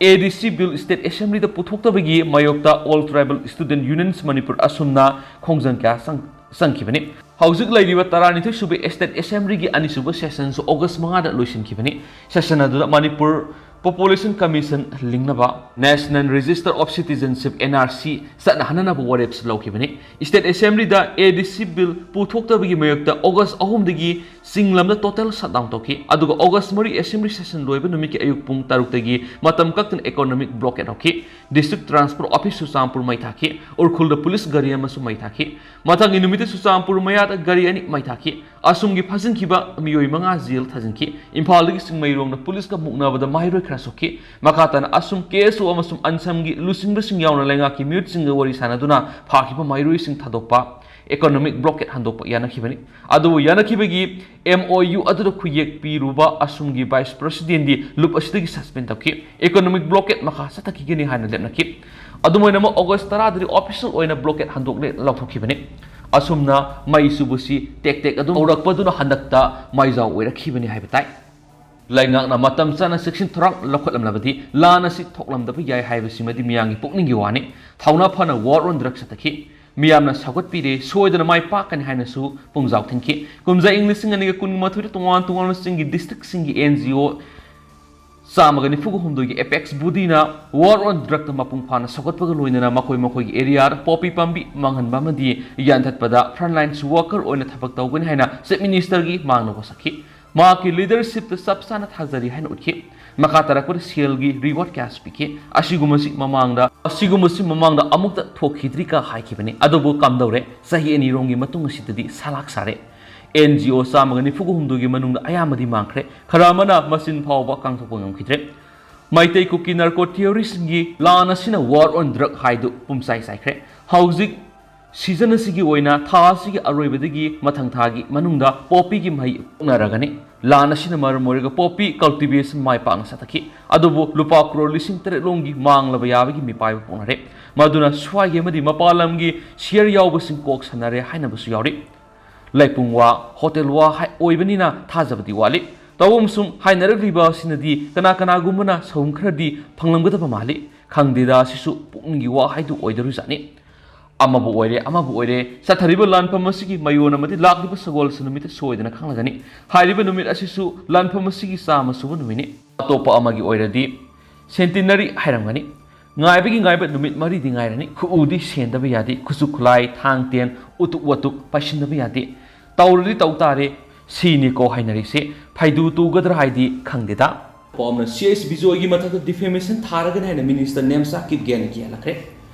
ADC ꯕꯤꯜ ꯁ꯭ꯇꯦꯠ ꯑꯦꯁꯦꯝꯕ꯭ꯂꯤꯗ ꯄꯨꯊꯣꯛꯇꯕꯒꯤ ꯃꯥꯌꯣꯛꯇ All Tribal Student Unions Manipur ꯑꯁꯨꯝꯅ ꯈꯣꯡꯖꯪ ꯀꯌꯥ ꯆꯪ-, ꯆꯪꯈꯤꯕꯅꯤ꯫ ꯍꯧꯖꯤꯛ ꯂꯩꯔꯤꯕ ꯇꯔꯥꯅꯤꯊꯣꯏ ꯁꯨꯕ ꯁ꯭ꯇꯦꯠ ꯑꯦꯁꯦꯝꯕ꯭ꯂꯤꯒꯤ ꯑꯅꯤꯁꯨꯕ ꯁꯦꯁꯟꯁꯨ ꯑꯣꯒꯁ ꯃꯉꯥꯗ ꯂꯣꯏꯁꯤꯟꯈꯤꯕꯅꯤ꯫ ꯁꯦꯁꯟ ꯑꯗꯨꯗ ꯃꯅꯤꯄꯨꯔ ꯄꯣꯄꯨꯂꯦꯁꯟ ꯀꯃꯤꯁꯟ ꯂꯤꯡꯅꯕ, National Register of Citizenship, NRC, ꯆꯠꯅꯍꯟꯅꯅꯕ ꯋꯥꯔꯦꯞꯁꯨ ꯂꯧꯈꯤꯕꯅꯤ꯫ ꯁ꯭ꯇꯦꯠ ꯑꯦꯁꯦꯝꯕ꯭ꯂꯤꯗ ADC ꯕꯤꯜ ꯄꯨꯊꯣꯛꯇꯕꯒꯤ ꯃꯥꯌꯣꯛꯇ ꯑꯣꯒꯁ ꯑꯍꯨꯝꯗꯒꯤ ꯆꯤꯡ ꯂꯝꯗ ꯇꯣꯇꯦꯜ ꯁꯠꯗꯥꯎꯟ ꯇꯧꯈꯤ꯫ ꯑꯗꯨꯒ ꯑꯣꯒꯁ ꯃꯔꯤ ꯑꯦꯁꯦꯝꯕ꯭ꯂꯤ ꯁꯦꯁꯟ ꯂꯣꯏꯕ ꯅꯨꯃꯤꯠꯀꯤ ꯑꯌꯨꯛ ꯄꯨꯡ ꯇꯔꯨꯛꯇꯒꯤ ꯃꯇꯝ ꯀꯛꯇꯅ ꯏꯀꯣꯅꯣꯃꯤꯛ ꯕ꯭ꯂꯣꯀꯦꯠ ꯍꯧꯈꯤ꯫ ꯗꯤꯁꯇ꯭ꯔꯤꯛ ꯇ꯭ꯔꯥꯟꯁꯄꯣꯔꯠ ꯑꯣꯐꯤꯁ ꯆꯨꯔꯆꯥꯟꯄꯨꯔ ꯃꯩ ꯊꯥꯈꯤ꯫ ꯎꯔꯈꯨꯜꯗ ꯄꯨꯂꯤꯁ ꯒꯥꯔꯤ ꯑꯃꯁꯨ ꯃꯩ ꯊꯥꯈꯤ꯫ ꯃꯊꯪꯒꯤ ꯅꯨꯃꯤꯠꯇ ꯆꯨꯔꯆꯥꯟꯄꯨꯔ ꯃꯌꯥꯗ ꯒꯥꯔꯤ ꯑꯅꯤ ꯃꯩ ꯊꯥꯈꯤ꯫ ꯑꯁꯨꯝꯒꯤ ꯐꯥꯖꯤꯟꯈꯤꯕ ꯃꯤꯑꯣꯏ ꯃꯉꯥ ꯖꯦꯜ ꯊꯥꯖꯤꯟꯈꯤ꯫ ꯏꯝꯐꯥꯜꯗꯒꯤ ꯆꯤꯡꯃꯩꯔꯣꯡꯗ ꯄꯨꯂꯤꯁꯀ ꯃꯨꯛꯅꯕꯗ ꯃꯍꯩꯔꯣꯏ ꯈꯔ ꯁꯣꯛꯈꯤ꯫ ꯃꯈꯥ ꯇꯥꯅ ꯑꯁꯨꯝ KSO ꯑꯃꯁꯨꯡ ꯑꯟꯁꯝꯒꯤ ꯂꯨꯆꯤꯡꯕꯁꯤꯡ ꯌꯥꯎꯅ ꯂꯩꯉꯥꯛꯀꯤ ꯃꯤꯍꯨꯠꯁꯤꯡꯒ ꯋꯥꯔꯤ ꯁꯥꯅꯗꯨꯅ ꯐꯥꯈꯤꯕ ꯃꯍꯩꯔꯣꯏꯁꯤꯡ ꯊꯥꯗꯣꯛꯄ, ꯏꯀꯣꯅꯣꯃꯤꯛ ꯕ꯭ꯂꯣꯀꯦꯠ ꯍꯟꯗꯣꯛꯄ ꯌꯥꯅꯈꯤꯕꯅꯤ꯫ ꯑꯗꯨꯕꯨ ꯌꯥꯅꯈꯤꯕꯒꯤ MOU ꯑꯗꯨꯗ ꯈꯨꯌꯦꯛ ꯄꯤꯔꯨꯕ ꯑꯁꯨꯝꯒꯤ ꯚꯥꯏꯁ ꯄ꯭ꯔꯁꯤꯗꯦꯟꯗꯤ ꯂꯨꯞ ꯑꯁꯤꯗꯒꯤ ꯁꯁꯄꯦꯟ ꯇꯧꯈꯤ꯫ ꯏꯀꯣꯅꯣꯃꯤꯛ ꯕ꯭ꯂꯣꯀꯦꯠ ꯃꯈꯥ ꯆꯠꯊꯈꯤꯒꯅꯤ ꯍꯥꯏꯅ ꯂꯦꯞꯅꯈꯤ꯫ ꯑꯗꯨꯝ ꯑꯣꯏꯅꯃꯛ, ꯑꯣꯒꯁ ꯇꯔꯥꯗꯗꯤ ꯑꯣꯐꯤꯁꯤꯌꯦꯜ ꯑꯣꯏꯅ ꯕ꯭ꯂꯣꯀꯦꯠ ꯍꯟꯗꯣꯛꯂꯦ ꯂꯥꯎꯊꯣꯛꯈꯤꯕꯅꯤ꯫ ꯑꯁꯨꯝꯅ ꯃꯩ ꯆꯨꯕꯁꯤ ꯇꯦꯛ ꯇꯦꯛ ꯑꯗꯨꯝ ꯍꯧꯔꯛꯄꯗꯨꯅ ꯍꯟꯗꯛꯇ ꯃꯩꯖꯥꯎ ꯑꯣꯏꯔꯛꯈꯤꯕꯅꯤ ꯍꯥꯏꯕ ꯇꯥꯏ꯫ ꯂꯩꯉꯥꯛꯅ ꯃꯇꯝ ꯆꯥꯅ ꯆꯦꯛꯁꯤꯟ ꯊꯧꯔꯥꯡ ꯂꯧꯈꯠꯂꯝꯂꯕꯗꯤ ꯂꯥꯟ ꯑꯁꯤ ꯊꯣꯛꯂꯝꯗꯕ ꯌꯥꯏ ꯍꯥꯏꯕꯁꯤꯃꯗꯤ ꯃꯤꯌꯥꯝꯒꯤ ꯄꯨꯛꯅꯤꯡꯒꯤ ꯋꯥꯅꯤ꯫ ꯊꯧꯅꯥ ꯐꯅ war on drugs ꯆꯠꯊꯈꯤ꯫ ꯃꯤꯌꯥꯝꯅ ꯁꯧꯒꯠꯄꯤꯔꯦ, ꯁꯣꯏꯗꯅ ꯃꯥꯏ ꯄꯥꯛꯀꯅꯤ ꯍꯥꯏꯅꯁꯨ ꯄꯨꯡꯖꯥꯎ ꯊꯤꯟꯈꯤ꯫ ꯀꯨꯝꯖꯥ ꯏꯪ ꯂꯤꯁꯤꯡ ꯑꯅꯤꯒ ꯀꯨꯟꯃꯥꯊꯣꯏꯗ ꯇꯣꯉꯥꯟ ꯇꯣꯉꯥꯟꯕ ꯆꯤꯡꯒꯤ ꯗꯤꯁꯇ꯭ꯔꯤꯛꯁꯤꯡꯒꯤ NGO ꯆꯥꯝꯃꯒ ꯅꯤꯐꯨꯒ ꯍꯨꯝꯗꯣꯏꯒꯤ ꯑꯦꯄꯦꯛꯁ ꯕꯣꯗꯤꯅ ꯋꯥꯔ ꯑꯣꯟ ꯗ꯭ꯔꯒꯇ ꯃꯄꯨꯡ ꯐꯥꯅ ꯁꯧꯒꯠꯄꯒ ꯂꯣꯏꯅꯅ ꯃꯈꯣꯏ ꯃꯈꯣꯏꯒꯤ ꯑꯦꯔꯤꯌꯥꯗ ꯄꯣꯄꯤ ꯄꯥꯝꯕꯤ ꯃꯥꯡꯍꯟꯕ ꯑꯃꯗꯤ ꯌꯥꯟꯊꯠꯄꯗ ꯐ꯭ꯔꯟꯂꯥꯏꯟꯁ ꯋꯥꯔꯀꯔ ꯑꯣꯏꯅ ꯊꯕꯛ ꯇꯧꯒꯅꯤ ꯍꯥꯏꯅ ꯆꯤꯐ ꯃꯤꯅꯤꯁꯇꯔꯒꯤ ꯃꯥꯡꯅ ꯋꯥꯁꯛꯈꯤ꯫ ꯃꯍꯥꯛꯀꯤ ꯂꯤꯗꯔꯁꯤꯞꯇ ꯆꯞ ꯆꯥꯅ ꯊꯥꯖꯔꯤ ꯍꯥꯏꯅ ꯎꯠꯈꯤ꯫ ꯃꯈꯥ ꯇꯥꯔꯛꯄꯗ ꯁꯦꯜꯒꯤ ꯔꯤꯋꯥꯔꯗ ꯀꯌꯥꯁꯨ ꯄꯤꯈꯤ꯫ ꯑꯁꯤꯒꯨꯝꯕꯁꯤ ꯃꯃꯥꯡꯗ ꯑꯁꯤꯒꯨꯝꯕꯁꯤ ꯃꯃꯥꯡꯗ ꯑꯃꯨꯛꯇ ꯊꯣꯛꯈꯤꯗ꯭ꯔꯤꯒ ꯍꯥꯏꯈꯤꯕꯅꯤ꯫ ꯑꯗꯨꯕꯨ ꯀꯝꯗꯧꯔꯦ? ꯆꯍꯤ ꯑꯅꯤꯔꯣꯝꯒꯤ ꯃꯇꯨꯡ ꯑꯁꯤꯗꯗꯤ ꯁꯂꯥꯛ ꯁꯥꯔꯦ꯫ ꯑꯦꯟ ꯖꯤ ꯑꯣ ꯆꯥꯝꯃꯒ ꯅꯤꯐꯨꯒ ꯍꯨꯝꯗꯣꯏꯒꯤ ꯃꯅꯨꯡꯗ ꯑꯌꯥꯝꯕꯗꯤ ꯃꯥꯡꯈ꯭ꯔꯦ꯫ ꯈꯔ ꯑꯃꯅ ꯃꯆꯤꯟ ꯐꯥꯎꯕ ꯀꯥꯡꯊꯣꯛꯄ ꯉꯝꯈꯤꯗ꯭ꯔꯦ꯫ ꯃꯩꯇꯩ ꯀꯨꯀꯤ ꯅꯥꯔꯀꯣ ꯇꯤꯌꯣꯔꯤꯁꯤꯡꯒꯤ ꯂꯥꯟ ꯑꯁꯤꯅ ꯋꯥꯔ ꯑꯣꯟ ꯗ꯭ꯔꯒ ꯍꯥꯏꯗꯨ ꯄꯨꯝꯆꯥꯏ ꯆꯥꯏꯈ꯭ꯔꯦ꯫ ꯍꯧꯖꯤꯛ ꯁꯤꯖꯟ ꯑꯁꯤꯒꯤ ꯑꯣꯏꯅ ꯊꯥ ꯑꯁꯤꯒꯤ ꯑꯔꯣꯏꯕꯗꯒꯤ ꯃꯊꯪ ꯊꯥꯒꯤ ꯃꯅꯨꯡꯗ ꯄꯣꯄꯤꯒꯤ ꯃꯍꯩ ꯄꯣꯛꯅꯔꯒꯅꯤ꯫ ꯂꯥꯟ ꯑꯁꯤꯅ ꯃꯔꯝ ꯑꯣꯏꯔꯒ ꯄꯣꯄꯤ ꯀꯜꯇꯤꯚꯦꯁꯟ ꯃꯥꯏ ꯄꯥꯛꯅ ꯆꯠꯊꯈꯤ꯫ ꯑꯗꯨꯕꯨ ꯂꯨꯄꯥ ꯀ꯭ꯔꯣꯔ ꯂꯤꯁꯤꯡ ꯇꯔꯦꯠ ꯂꯣꯝꯒꯤ ꯃꯥꯡꯂꯕ ꯌꯥꯕꯒꯤ ꯃꯤꯄꯥꯏꯕ ꯄꯣꯛꯅꯔꯦ꯫ ꯃꯗꯨꯅ ꯁ꯭ꯋꯥꯏꯒꯤ ꯑꯃꯗꯤ ꯃꯄꯥꯟ ꯂꯝꯒꯤ ꯁꯤꯌꯔ ꯌꯥꯎꯕꯁꯤꯡ ꯀꯣꯛ ꯁꯟꯅꯔꯦ ꯍꯥꯏꯅꯕꯁꯨ ꯌꯥꯎꯔꯤ꯫ ꯂꯩꯄꯨꯡ ꯋꯥ, ꯍꯣꯇꯦꯜ ꯋꯥ ꯍꯥꯏ-, ꯑꯣꯏꯕꯅꯤꯅ ꯊꯥꯖꯕꯗꯤ ꯋꯥꯠꯂꯤ꯫ ꯇꯧꯕ ꯑꯃꯁꯨꯡ ꯍꯥꯏꯅꯔꯛꯂꯤꯕ ꯑꯁꯤꯅꯗꯤ ꯀꯅꯥ ꯀꯅꯥꯒꯨꯝꯕꯅ ꯁꯍꯨꯝ ꯈꯔꯗꯤ ꯐꯪꯂꯝꯒꯗꯕ ꯃꯥꯜꯂꯤ꯫ ꯈꯪꯗꯦꯗ, ꯑꯁꯤꯁꯨ ꯄꯨꯛꯅꯤꯡꯒꯤ ꯋꯥ ꯍꯥꯏꯗꯨ ꯑꯣꯏꯗꯧꯔꯤꯖꯥꯠꯅꯤ꯫ ꯑꯃꯕꯨ ꯑꯣꯏꯔꯦ, ꯑꯃꯕꯨ ꯑꯣꯏꯔꯦ, ꯆꯠꯊꯔꯤꯕ ꯂꯥꯟꯐꯝ ꯑꯁꯤꯒꯤ ꯃꯌꯣꯟ ꯑꯃꯗꯤ ꯂꯥꯛꯂꯤꯕ ꯁꯒꯣꯜꯁꯦꯟ ꯅꯨꯃꯤꯠꯇ ꯁꯣꯏꯗꯅ ꯈꯪꯂꯒꯅꯤ꯫ ꯍꯥꯏꯔꯤꯕ ꯅꯨꯃꯤꯠ ꯑꯁꯤꯁꯨ ꯂꯥꯟꯐꯝ ꯑꯁꯤꯒꯤ ꯆꯥꯝꯃ ꯁꯨꯕ ꯅꯨꯃꯤꯠꯅꯤ꯫ ꯑꯇꯣꯞꯄ ꯑꯃꯒꯤ ꯑꯣꯏꯔꯗꯤ ꯁꯦꯟꯇꯤꯅꯔꯤ ꯍꯥꯏꯔꯝꯒꯅꯤ꯫ ꯉꯥꯏꯕꯒꯤ ꯉꯥꯏꯕ ꯅꯨꯃꯤꯠ ꯃꯔꯤꯗꯤ ꯉꯥꯏꯔꯅꯤ꯫ ꯈꯨꯎꯗꯤ ꯁꯦꯟꯗꯕ ꯌꯥꯗꯦ꯫ ꯈꯨꯠꯁꯨ ꯈꯨꯠꯂꯥꯏ, ꯊꯥꯡ ꯇꯦꯟ, ꯎꯇꯨꯛ ꯋꯥꯇꯨꯛ ꯄꯥꯏꯁꯤꯟꯗꯕ ꯌꯥꯗꯦ꯫ ꯇꯧꯔꯗꯤ ꯇꯧ ꯇꯥꯔꯦ꯫ ꯁꯤꯅꯤꯀꯣ ꯍꯥꯏꯅꯔꯤꯁꯦ꯫ ꯐꯩꯗꯨ ꯇꯨꯒꯗ꯭ꯔꯥ ꯍꯥꯏꯗꯤ ꯈꯪꯗꯦꯗ꯫ ꯄꯥꯎ ꯑꯃꯅ ꯁꯤ ꯑꯩꯆ ꯕꯤꯖꯣꯏꯒꯤ ꯃꯊꯛꯇ ꯗꯤꯐꯦꯃꯦꯁꯟ ꯊꯥꯔꯒꯅꯤ ꯍꯥꯏꯅ ꯃꯤꯅꯤꯁꯇꯔ ꯅꯦꯝꯆꯥ ꯀꯤꯞꯒꯦꯟꯅ ꯀꯤꯍꯜꯂꯛꯈ꯭ꯔꯦ꯫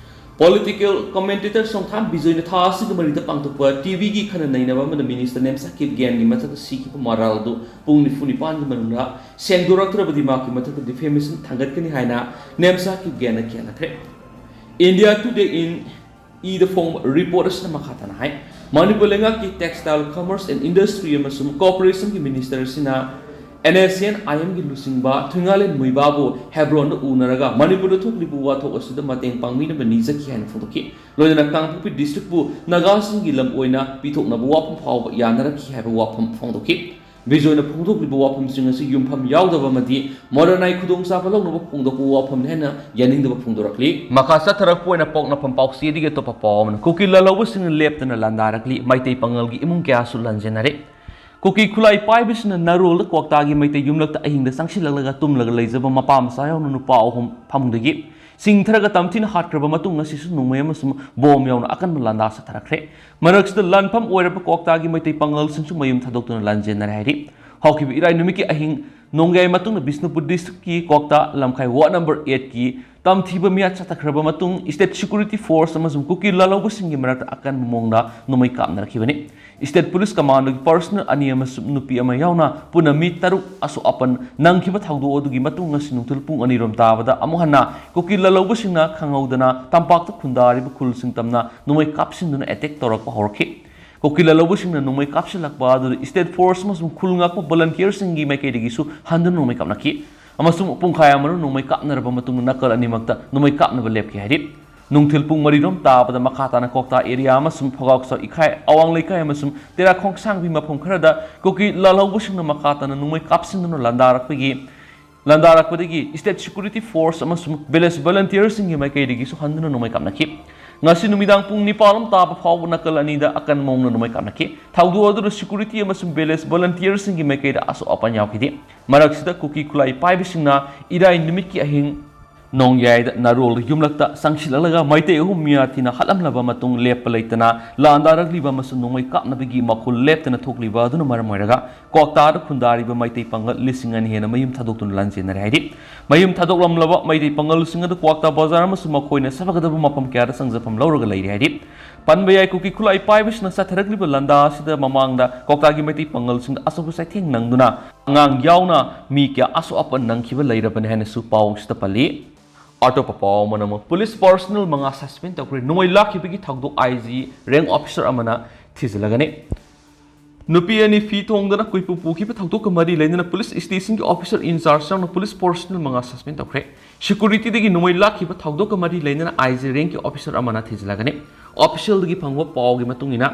ꯄꯣꯂꯤꯇꯤꯀꯦꯜ ꯀꯃꯦꯟꯇꯦꯇꯔ ꯁꯣꯡꯊꯥꯝ ꯕꯤꯖꯣꯏꯅ ꯊꯥ ꯑꯁꯤꯒꯤ ꯃꯔꯤꯗ ꯄꯥꯡꯊꯣꯛꯄ ꯇꯤ ꯚꯤꯒꯤ ꯈꯟꯅ ꯅꯩꯅꯕ ꯑꯃꯗ ꯃꯤꯅꯤꯁꯇꯔ ꯅꯦꯝꯆꯥ ꯀꯤꯞꯒꯦꯟꯒꯤ ꯃꯊꯛꯇ ꯁꯤꯈꯤꯕ ꯃꯔꯥꯜ ꯑꯗꯨ ꯄꯨꯡ ꯅꯤꯐꯨ ꯅꯤꯄꯥꯟꯒꯤ ꯃꯅꯨꯡꯗ ꯁꯦꯡꯗꯣꯔꯛꯇ꯭ꯔꯕꯗꯤ ꯃꯍꯥꯛꯀꯤ ꯃꯊꯛꯇ ꯗꯤꯐꯦꯃꯦꯁꯟ ꯊꯥꯡꯒꯠꯀꯅꯤ ꯍꯥꯏꯅ ꯅꯦꯝꯆꯥ ꯀꯤꯞꯒꯦꯟꯅ ꯀꯤꯍꯜꯂꯛꯈ꯭ꯔꯦ꯫ ꯏꯟꯗꯤꯌꯥ ꯇꯨꯗꯦ ꯏꯟ ꯏꯗ ꯐꯣꯡꯕ ꯔꯤꯄꯣꯔꯠ ꯑꯁꯤꯅ ꯃꯈꯥ ꯇꯥꯅ ꯍꯥꯏ, ꯃꯅꯤꯄꯨꯔ ꯂꯩꯉꯥꯛꯀꯤ Textile, Commerce and Industry ꯑꯃꯁꯨꯡ Cooperation ꯒꯤ ꯃꯤꯅꯤꯁꯇꯔ ꯑꯁꯤꯅ ꯑꯦꯟ ꯑꯦꯁ ꯑꯦꯟ ꯑꯥꯏ ꯑꯦꯝꯒꯤ ꯂꯨꯆꯤꯡꯕ ꯊꯣꯏꯉꯥꯂꯦꯟ ꯃꯨꯏꯕꯥꯕꯨ ꯍꯦꯕ꯭ꯔꯣꯟꯗ ꯎꯅꯔꯒ ꯃꯅꯤꯄꯨꯔꯗ ꯊꯣꯛꯂꯤꯕ ꯋꯥꯊꯣꯛ ꯑꯁꯤꯗ ꯃꯇꯦꯡ ꯄꯥꯡꯕꯤꯅꯕ ꯅꯤꯖꯈꯤ ꯍꯥꯏꯅ ꯐꯣꯡꯗꯣꯛꯈꯤ꯫ ꯂꯣꯏꯅꯅ ꯀꯥꯡꯄꯣꯛꯄꯤ ꯗꯤꯁꯇ꯭ꯔꯤꯛꯄꯨ ꯅꯥꯒꯥꯁꯤꯡꯒꯤ ꯂꯝ ꯑꯣꯏꯅ ꯄꯤꯊꯣꯛꯅꯕ ꯋꯥꯐꯝ ꯐꯥꯎꯕ ꯌꯥꯅꯔꯛꯈꯤ ꯍꯥꯏꯕ ꯋꯥꯐꯝ ꯐꯣꯡꯗꯣꯛꯈꯤ꯫ ꯕꯤꯖꯣꯏꯅ ꯐꯣꯡꯗꯣꯛꯂꯤꯕ ꯋꯥꯐꯝꯁꯤꯡ ꯑꯁꯤ ꯌꯨꯝꯐꯝ ꯌꯥꯎꯗꯕ ꯑꯃꯗꯤ ꯃꯣꯗꯔꯟ ꯑꯥꯏ ꯈꯨꯗꯣꯡꯆꯥꯕ ꯂꯧꯅꯕ ꯐꯣꯡꯗꯣꯛꯄ ꯋꯥꯐꯝꯅꯤ ꯍꯥꯏꯅ ꯌꯥꯅꯤꯡꯗꯕ ꯐꯣꯡꯗꯣꯔꯛꯂꯤ꯫ ꯃꯈꯥ ꯆꯠꯊꯔꯛꯄ ꯑꯣꯏꯅ ꯄꯣꯛꯅꯐꯝ ꯄꯥꯎꯆꯦꯗꯒꯤ ꯑꯇꯣꯞꯄ ꯄꯥꯎ ꯑꯃꯅ ꯀꯨꯀꯤ ꯂꯥꯜꯍꯧꯕꯁꯤꯡꯅ ꯂꯦꯞꯇꯅ ꯂꯥꯟꯗꯥꯔꯛꯂꯤ꯫ ꯃꯩꯇꯩ ꯄꯥꯉꯜꯒꯤ ꯏꯃꯨꯡ ꯀꯌꯥꯁꯨ ꯂꯥꯟꯖꯦꯟꯅꯔꯦ꯫ ꯀꯨꯀꯤ ꯈꯨꯠꯂꯥꯏ ꯄꯥꯏꯕꯁꯤꯡꯅ ꯅꯔꯣꯜꯗ ꯀ꯭ꯋꯥꯛꯇꯥꯒꯤ ꯃꯩꯇꯩ ꯌꯨꯝꯂꯛꯇ ꯑꯍꯤꯡꯗ ꯆꯪꯁꯤꯜꯂꯛꯂꯒ ꯇꯨꯝꯂꯒ ꯂꯩꯖꯕ ꯃꯄꯥ ꯃꯆꯥ ꯌꯥꯎꯅ ꯅꯨꯄꯥ ꯑꯍꯨꯝ ꯐꯃꯨꯡꯗꯒꯤ ꯁꯤꯡꯊꯔꯒ ꯇꯝꯊꯤꯅ ꯍꯥꯠꯈ꯭ꯔꯕ ꯃꯇꯨꯡ ꯉꯁꯤꯁꯨ ꯅꯣꯡꯃꯩ ꯑꯃꯁꯨꯡ ꯕꯣꯝ ꯌꯥꯎꯅ ꯑꯀꯟꯕ ꯂꯥꯟꯗꯥ ꯆꯠꯊꯔꯛꯈ꯭ꯔꯦ꯫ ꯃꯔꯛꯁꯤꯗ ꯂꯥꯟꯐꯝ ꯑꯣꯏꯔꯕ ꯀ꯭ꯋꯥꯛꯇꯥꯒꯤ ꯃꯩꯇꯩ ꯄꯥꯉꯜꯁꯤꯡꯁꯨ ꯃꯌꯨꯝ ꯊꯥꯗꯣꯛꯇꯨꯅ ꯂꯥꯟꯖꯦꯟꯅꯔꯦ ꯍꯥꯏꯔꯤ꯫ ꯍꯧꯈꯤꯕ ꯏꯔꯥꯏ ꯅꯨꯃꯤꯠꯀꯤ ꯑꯍꯤꯡ ꯅꯣꯡꯌꯥꯏ ꯃꯇꯨꯡꯗ ꯕꯤꯁꯅꯨꯄꯨꯔ ꯗꯤꯁꯇ꯭ꯔꯤꯛꯀꯤ ꯀ꯭ꯋꯥꯛꯇꯥ ꯂꯝꯈꯥꯏ ꯋꯥꯔꯗ ꯅꯝꯕꯔ ꯑꯦꯠꯀꯤ ꯇꯝꯊꯤꯕ ꯃꯤꯌꯥꯠ ꯆꯠꯊꯈ꯭ꯔꯕ ꯃꯇꯨꯡ ꯁ꯭ꯇꯦꯠ ꯁꯦꯀ꯭ꯌꯨꯔꯤꯇꯤ ꯐꯣꯔꯁ ꯑꯃꯁꯨꯡ ꯀꯨꯀꯤ ꯂꯥꯜꯍꯧꯕꯁꯤꯡꯒꯤ ꯃꯔꯛꯇ ꯑꯀꯟꯕ ꯃꯑꯣꯡꯗ ꯅꯣꯡꯃꯩ ꯀꯥꯞꯅꯔꯛꯈꯤꯕꯅꯤ꯫ ꯁ꯭ꯇꯦꯠ ꯄꯨꯂꯤꯁ ꯀꯃꯥꯟꯗꯣꯒꯤ ꯄꯔꯁꯅꯦꯜ ꯑꯅꯤ ꯑꯃꯁꯨꯡ ꯅꯨꯄꯤ ꯑꯃ ꯌꯥꯎꯅ ꯄꯨꯟꯅ ꯃꯤ ꯇꯔꯨꯛ ꯑꯁꯣꯛ ꯑꯄꯟ ꯅꯪꯈꯤꯕ ꯊꯧꯗꯣꯛ ꯑꯗꯨꯒꯤ ꯃꯇꯨꯡ ꯉꯁꯤ ꯅꯨꯡꯊꯤꯜ ꯄꯨꯡ ꯑꯅꯤꯔꯣꯝ ꯇꯥꯕꯗ ꯑꯃꯨꯛ ꯍꯟꯅ ꯀꯨꯀꯤ ꯂꯥꯜꯍꯧꯕꯁꯤꯡꯅ ꯈꯪꯍꯧꯗꯅ ꯇꯝꯄꯥꯛꯇ ꯈꯨꯟꯗꯥꯔꯤꯕ ꯈꯨꯜꯁꯤꯡ ꯇꯝꯅ ꯅꯣꯡꯃꯩ ꯀꯥꯞꯁꯤꯟꯗꯨꯅ ꯑꯦꯇꯦꯛ ꯇꯧꯔꯛꯄ ꯍꯧꯔꯛꯈꯤ꯫ ꯀꯨꯀꯤ ꯂꯥꯜꯍꯧꯕꯁꯤꯡꯅ ꯅꯣꯡꯃꯩ ꯀꯥꯞꯁꯤꯜꯂꯛꯄ ꯑꯗꯨꯗ ꯁ꯭ꯇꯦꯠ ꯐꯣꯔꯁ ꯑꯃꯁꯨꯡ ꯈꯨꯜ ꯉꯥꯛꯄ ꯚꯣꯂꯟꯇꯤꯌꯔꯁꯤꯡꯒꯤ ꯃꯥꯏꯀꯩꯗꯒꯤꯁꯨ ꯍꯟꯗꯨꯅ ꯅꯣꯡꯃꯩ ꯀꯥꯞꯅꯈꯤ ꯑꯃꯁꯨꯡ ꯄꯨꯡꯈꯥꯏ ꯑꯃꯔꯣꯝ ꯅꯣꯡꯃꯩ ꯀꯥꯞꯅꯔꯕ ꯃꯇꯨꯡꯗ ꯅꯥꯀꯜ ꯑꯅꯤꯃꯛꯇ ꯅꯣꯡꯃꯩ ꯀꯥꯞꯅꯕ ꯂꯦꯞꯈꯤ ꯍꯥꯏꯔꯤ꯫ ꯅꯨꯡꯊꯤꯜ ꯄꯨꯡ ꯃꯔꯤꯔꯣꯝ ꯇꯥꯕꯗ ꯃꯈꯥ ꯇꯥꯅ ꯀ꯭ꯋꯥꯛꯇꯥ ꯑꯦꯔꯤꯌꯥ ꯑꯃꯁꯨꯡ ꯐꯒꯥꯎꯁꯥ ꯏꯈꯥꯏ ꯑꯋꯥꯡ ꯂꯩꯀꯥꯏ ꯑꯃꯁꯨꯡ ꯇꯦꯔꯥ ꯈꯣꯡꯁꯥꯡꯕꯤ ꯃꯐꯝ ꯈꯔꯗ ꯀꯨꯀꯤ ꯂꯥꯜꯍꯧꯕꯁꯤꯡꯅ ꯃꯈꯥ ꯇꯥꯅ ꯅꯣꯡꯃꯩ ꯀꯥꯞꯁꯤꯟꯗꯨꯅ ꯂꯥꯟꯗꯥꯔꯛꯄꯒꯤ ꯂꯥꯟꯗꯥꯔꯛꯄꯗꯒꯤ ꯁ꯭ꯇꯦꯠ ꯁꯦꯀ꯭ꯌꯨꯔꯤꯇꯤ ꯐꯣꯔꯁ ꯑꯃꯁꯨꯡ ꯚꯤꯂꯦꯖ ꯚꯣꯂꯟꯇꯤꯌꯔꯁꯤꯡꯒꯤ ꯃꯥꯏꯀꯩꯗꯒꯤꯁꯨ ꯍꯟꯗꯨꯅ ꯅꯣꯡꯃꯩ ꯀꯥꯞꯅꯈꯤ꯫ ꯉꯁꯤ ꯅꯨꯃꯤꯗꯥꯡ ꯄꯨꯡ ꯅꯤꯄꯥꯜ ꯔꯣꯝ ꯇꯥꯕ ꯐꯥꯎꯕ ꯅꯥꯀꯜ ꯑꯅꯤꯗ ꯑꯀꯟꯕ ꯃꯑꯣꯡꯗ ꯅꯣꯡꯃꯩ ꯀꯥꯞꯅꯈꯤ꯫ ꯊꯧꯗꯣꯛ ꯑꯗꯨꯗ ꯁꯦꯀ꯭ꯌꯨꯔꯤꯇꯤ ꯑꯃꯁꯨꯡ ꯚꯤꯂꯦꯖ ꯚꯣꯂꯟꯇꯤꯌꯔꯁꯤꯡꯒꯤ ꯃꯥꯏꯀꯩꯗ ꯑꯁꯣꯛ ꯑꯄꯟ ꯌꯥꯎꯈꯤꯗꯦ꯫ ꯃꯔꯛꯁꯤꯗ ꯀꯨꯀꯤ ꯈꯨꯠꯂꯥꯏ ꯄꯥꯏꯕꯁꯤꯡꯅ ꯏꯔꯥꯏ ꯅꯨꯃꯤꯠꯀꯤ ꯑꯍꯤꯡ ꯅꯣꯡꯌꯥꯏꯗ ꯅꯔꯣꯜ ꯌꯨꯝꯂꯛꯇ ꯆꯪꯁꯤꯜꯂꯛꯂꯒ ꯃꯩꯇꯩ ꯑꯍꯨꯝ ꯃꯤꯌꯥꯊꯤꯅ ꯍꯥꯠꯂꯝꯂꯕ ꯃꯇꯨꯡ ꯂꯦꯞꯄ ꯂꯩꯇꯅ ꯂꯥꯟꯗꯥꯔꯛꯂꯤꯕ ꯑꯃꯁꯨꯡ ꯅꯣꯡꯃꯩ ꯀꯥꯞꯅꯕꯒꯤ ꯃꯈꯣꯜ ꯂꯦꯞꯇꯅ ꯊꯣꯛꯂꯤꯕ ꯑꯗꯨꯅ ꯃꯔꯝ ꯑꯣꯏꯔꯒ ꯀ꯭ꯋꯥꯛꯇꯥꯗ ꯈꯨꯟꯗꯥꯔꯤꯕ ꯃꯩꯇꯩ ꯄꯥꯡꯒꯜ ꯂꯤꯁꯤꯡ ꯑꯅꯤ ꯍꯦꯟꯅ ꯃꯌꯨꯝ ꯊꯥꯗꯣꯛꯇꯨꯅ ꯂꯥꯟꯖꯦꯟꯅꯔꯦ ꯍꯥꯏꯔꯤ꯫ ꯃꯌꯨꯝ ꯊꯥꯗꯣꯛꯂꯝꯂꯕ ꯃꯩꯇꯩ ꯄꯥꯡꯒꯜꯁꯤꯡ ꯑꯗꯨ ꯀ꯭ꯋꯥꯛꯇꯥ ꯕꯖꯥꯔ ꯑꯃꯁꯨꯡ ꯃꯈꯣꯏꯅ ꯆꯠꯊꯒꯗꯕ ꯃꯐꯝ ꯀꯌꯥꯗ ꯆꯪꯖꯐꯝ ꯂꯧꯔꯒ ꯂꯩꯔꯦ ꯍꯥꯏꯔꯤ꯫ ꯄꯟꯕ ꯌꯥꯏ, ꯀꯨꯀꯤ ꯈꯨꯠꯂꯥꯏ ꯄꯥꯏꯕꯁꯤꯡꯅ ꯆꯠꯊꯔꯛꯂꯤꯕ ꯂꯥꯟꯗꯥ ꯑꯁꯤꯗ ꯃꯃꯥꯡꯗ ꯀ꯭ꯋꯥꯛꯇꯥꯒꯤ ꯃꯩꯇꯩ ꯄꯥꯡꯒꯜꯁꯤꯡꯗ ꯑꯆꯧꯕ ꯆꯩꯊꯦꯡ ꯅꯪꯗꯨꯅ ꯑꯉꯥꯡ ꯌꯥꯎꯅ ꯃꯤ ꯀꯌꯥ ꯑꯁꯣꯛ ꯑꯄꯟ ꯅꯪꯈꯤꯕ ꯂꯩꯔꯕꯅꯤ ꯍꯥꯏꯅꯁꯨ ꯄꯥꯎ ꯑꯁꯤꯗ ꯄꯜꯂꯤ꯫ ꯑꯇꯣꯞꯄ ꯄꯥꯎ ꯑꯃꯅ ꯑꯃꯨꯛ ꯄꯨꯂꯤꯁ ꯄꯔꯁꯅꯦꯜ ꯃꯉꯥ ꯁꯁꯄꯦꯟ ꯇꯧꯈ꯭ꯔꯦ꯫ ꯅꯣꯡꯃꯩ ꯂꯥꯛꯈꯤꯕꯒꯤ ꯊꯧꯗꯣꯛ ꯑꯥꯏ ꯖꯤ ꯔꯦꯡ ꯑꯣꯐꯤꯁꯔ ꯑꯃꯅ ꯊꯤꯖꯤꯜꯂꯒꯅꯤ꯫ ꯅꯨꯄꯤ ꯑꯅꯤ ꯐꯤ ꯊꯣꯡꯗꯅ ꯀꯨꯏꯄꯨ ꯄꯨꯈꯤꯕ ꯊꯧꯗꯣꯛꯀ ꯃꯔꯤ ꯂꯩꯅꯅ ꯄꯨꯂꯤꯁ ꯁ꯭ꯇꯦꯁꯟꯒꯤ ꯑꯣꯐꯤꯁꯔ ꯏꯟꯆꯥꯔꯖ ꯌꯥꯎꯅ ꯄꯨꯂꯤꯁ ꯄꯔꯁꯅꯦꯜ ꯃꯉꯥ ꯁꯁꯄꯦꯟ ꯇꯧꯈ꯭ꯔꯦ꯫ ꯁꯦꯀ꯭ꯌꯨꯔꯤꯇꯤꯗꯒꯤ ꯅꯣꯡꯃꯩ ꯂꯥꯛꯈꯤꯕ ꯊꯧꯗꯣꯛꯀ ꯃꯔꯤ ꯂꯩꯅꯅ ꯑꯥꯏ ꯖꯤ ꯔꯦꯡꯀꯤ ꯑꯣꯐꯤꯁꯔ ꯑꯃꯅ ꯊꯤꯖꯤꯜꯂꯒꯅꯤ꯫ ꯑꯣꯐꯤꯁꯤꯌꯦꯜꯗꯒꯤ ꯐꯪꯕ ꯄꯥꯎꯒꯤ ꯃꯇꯨꯡ ꯏꯟꯅ,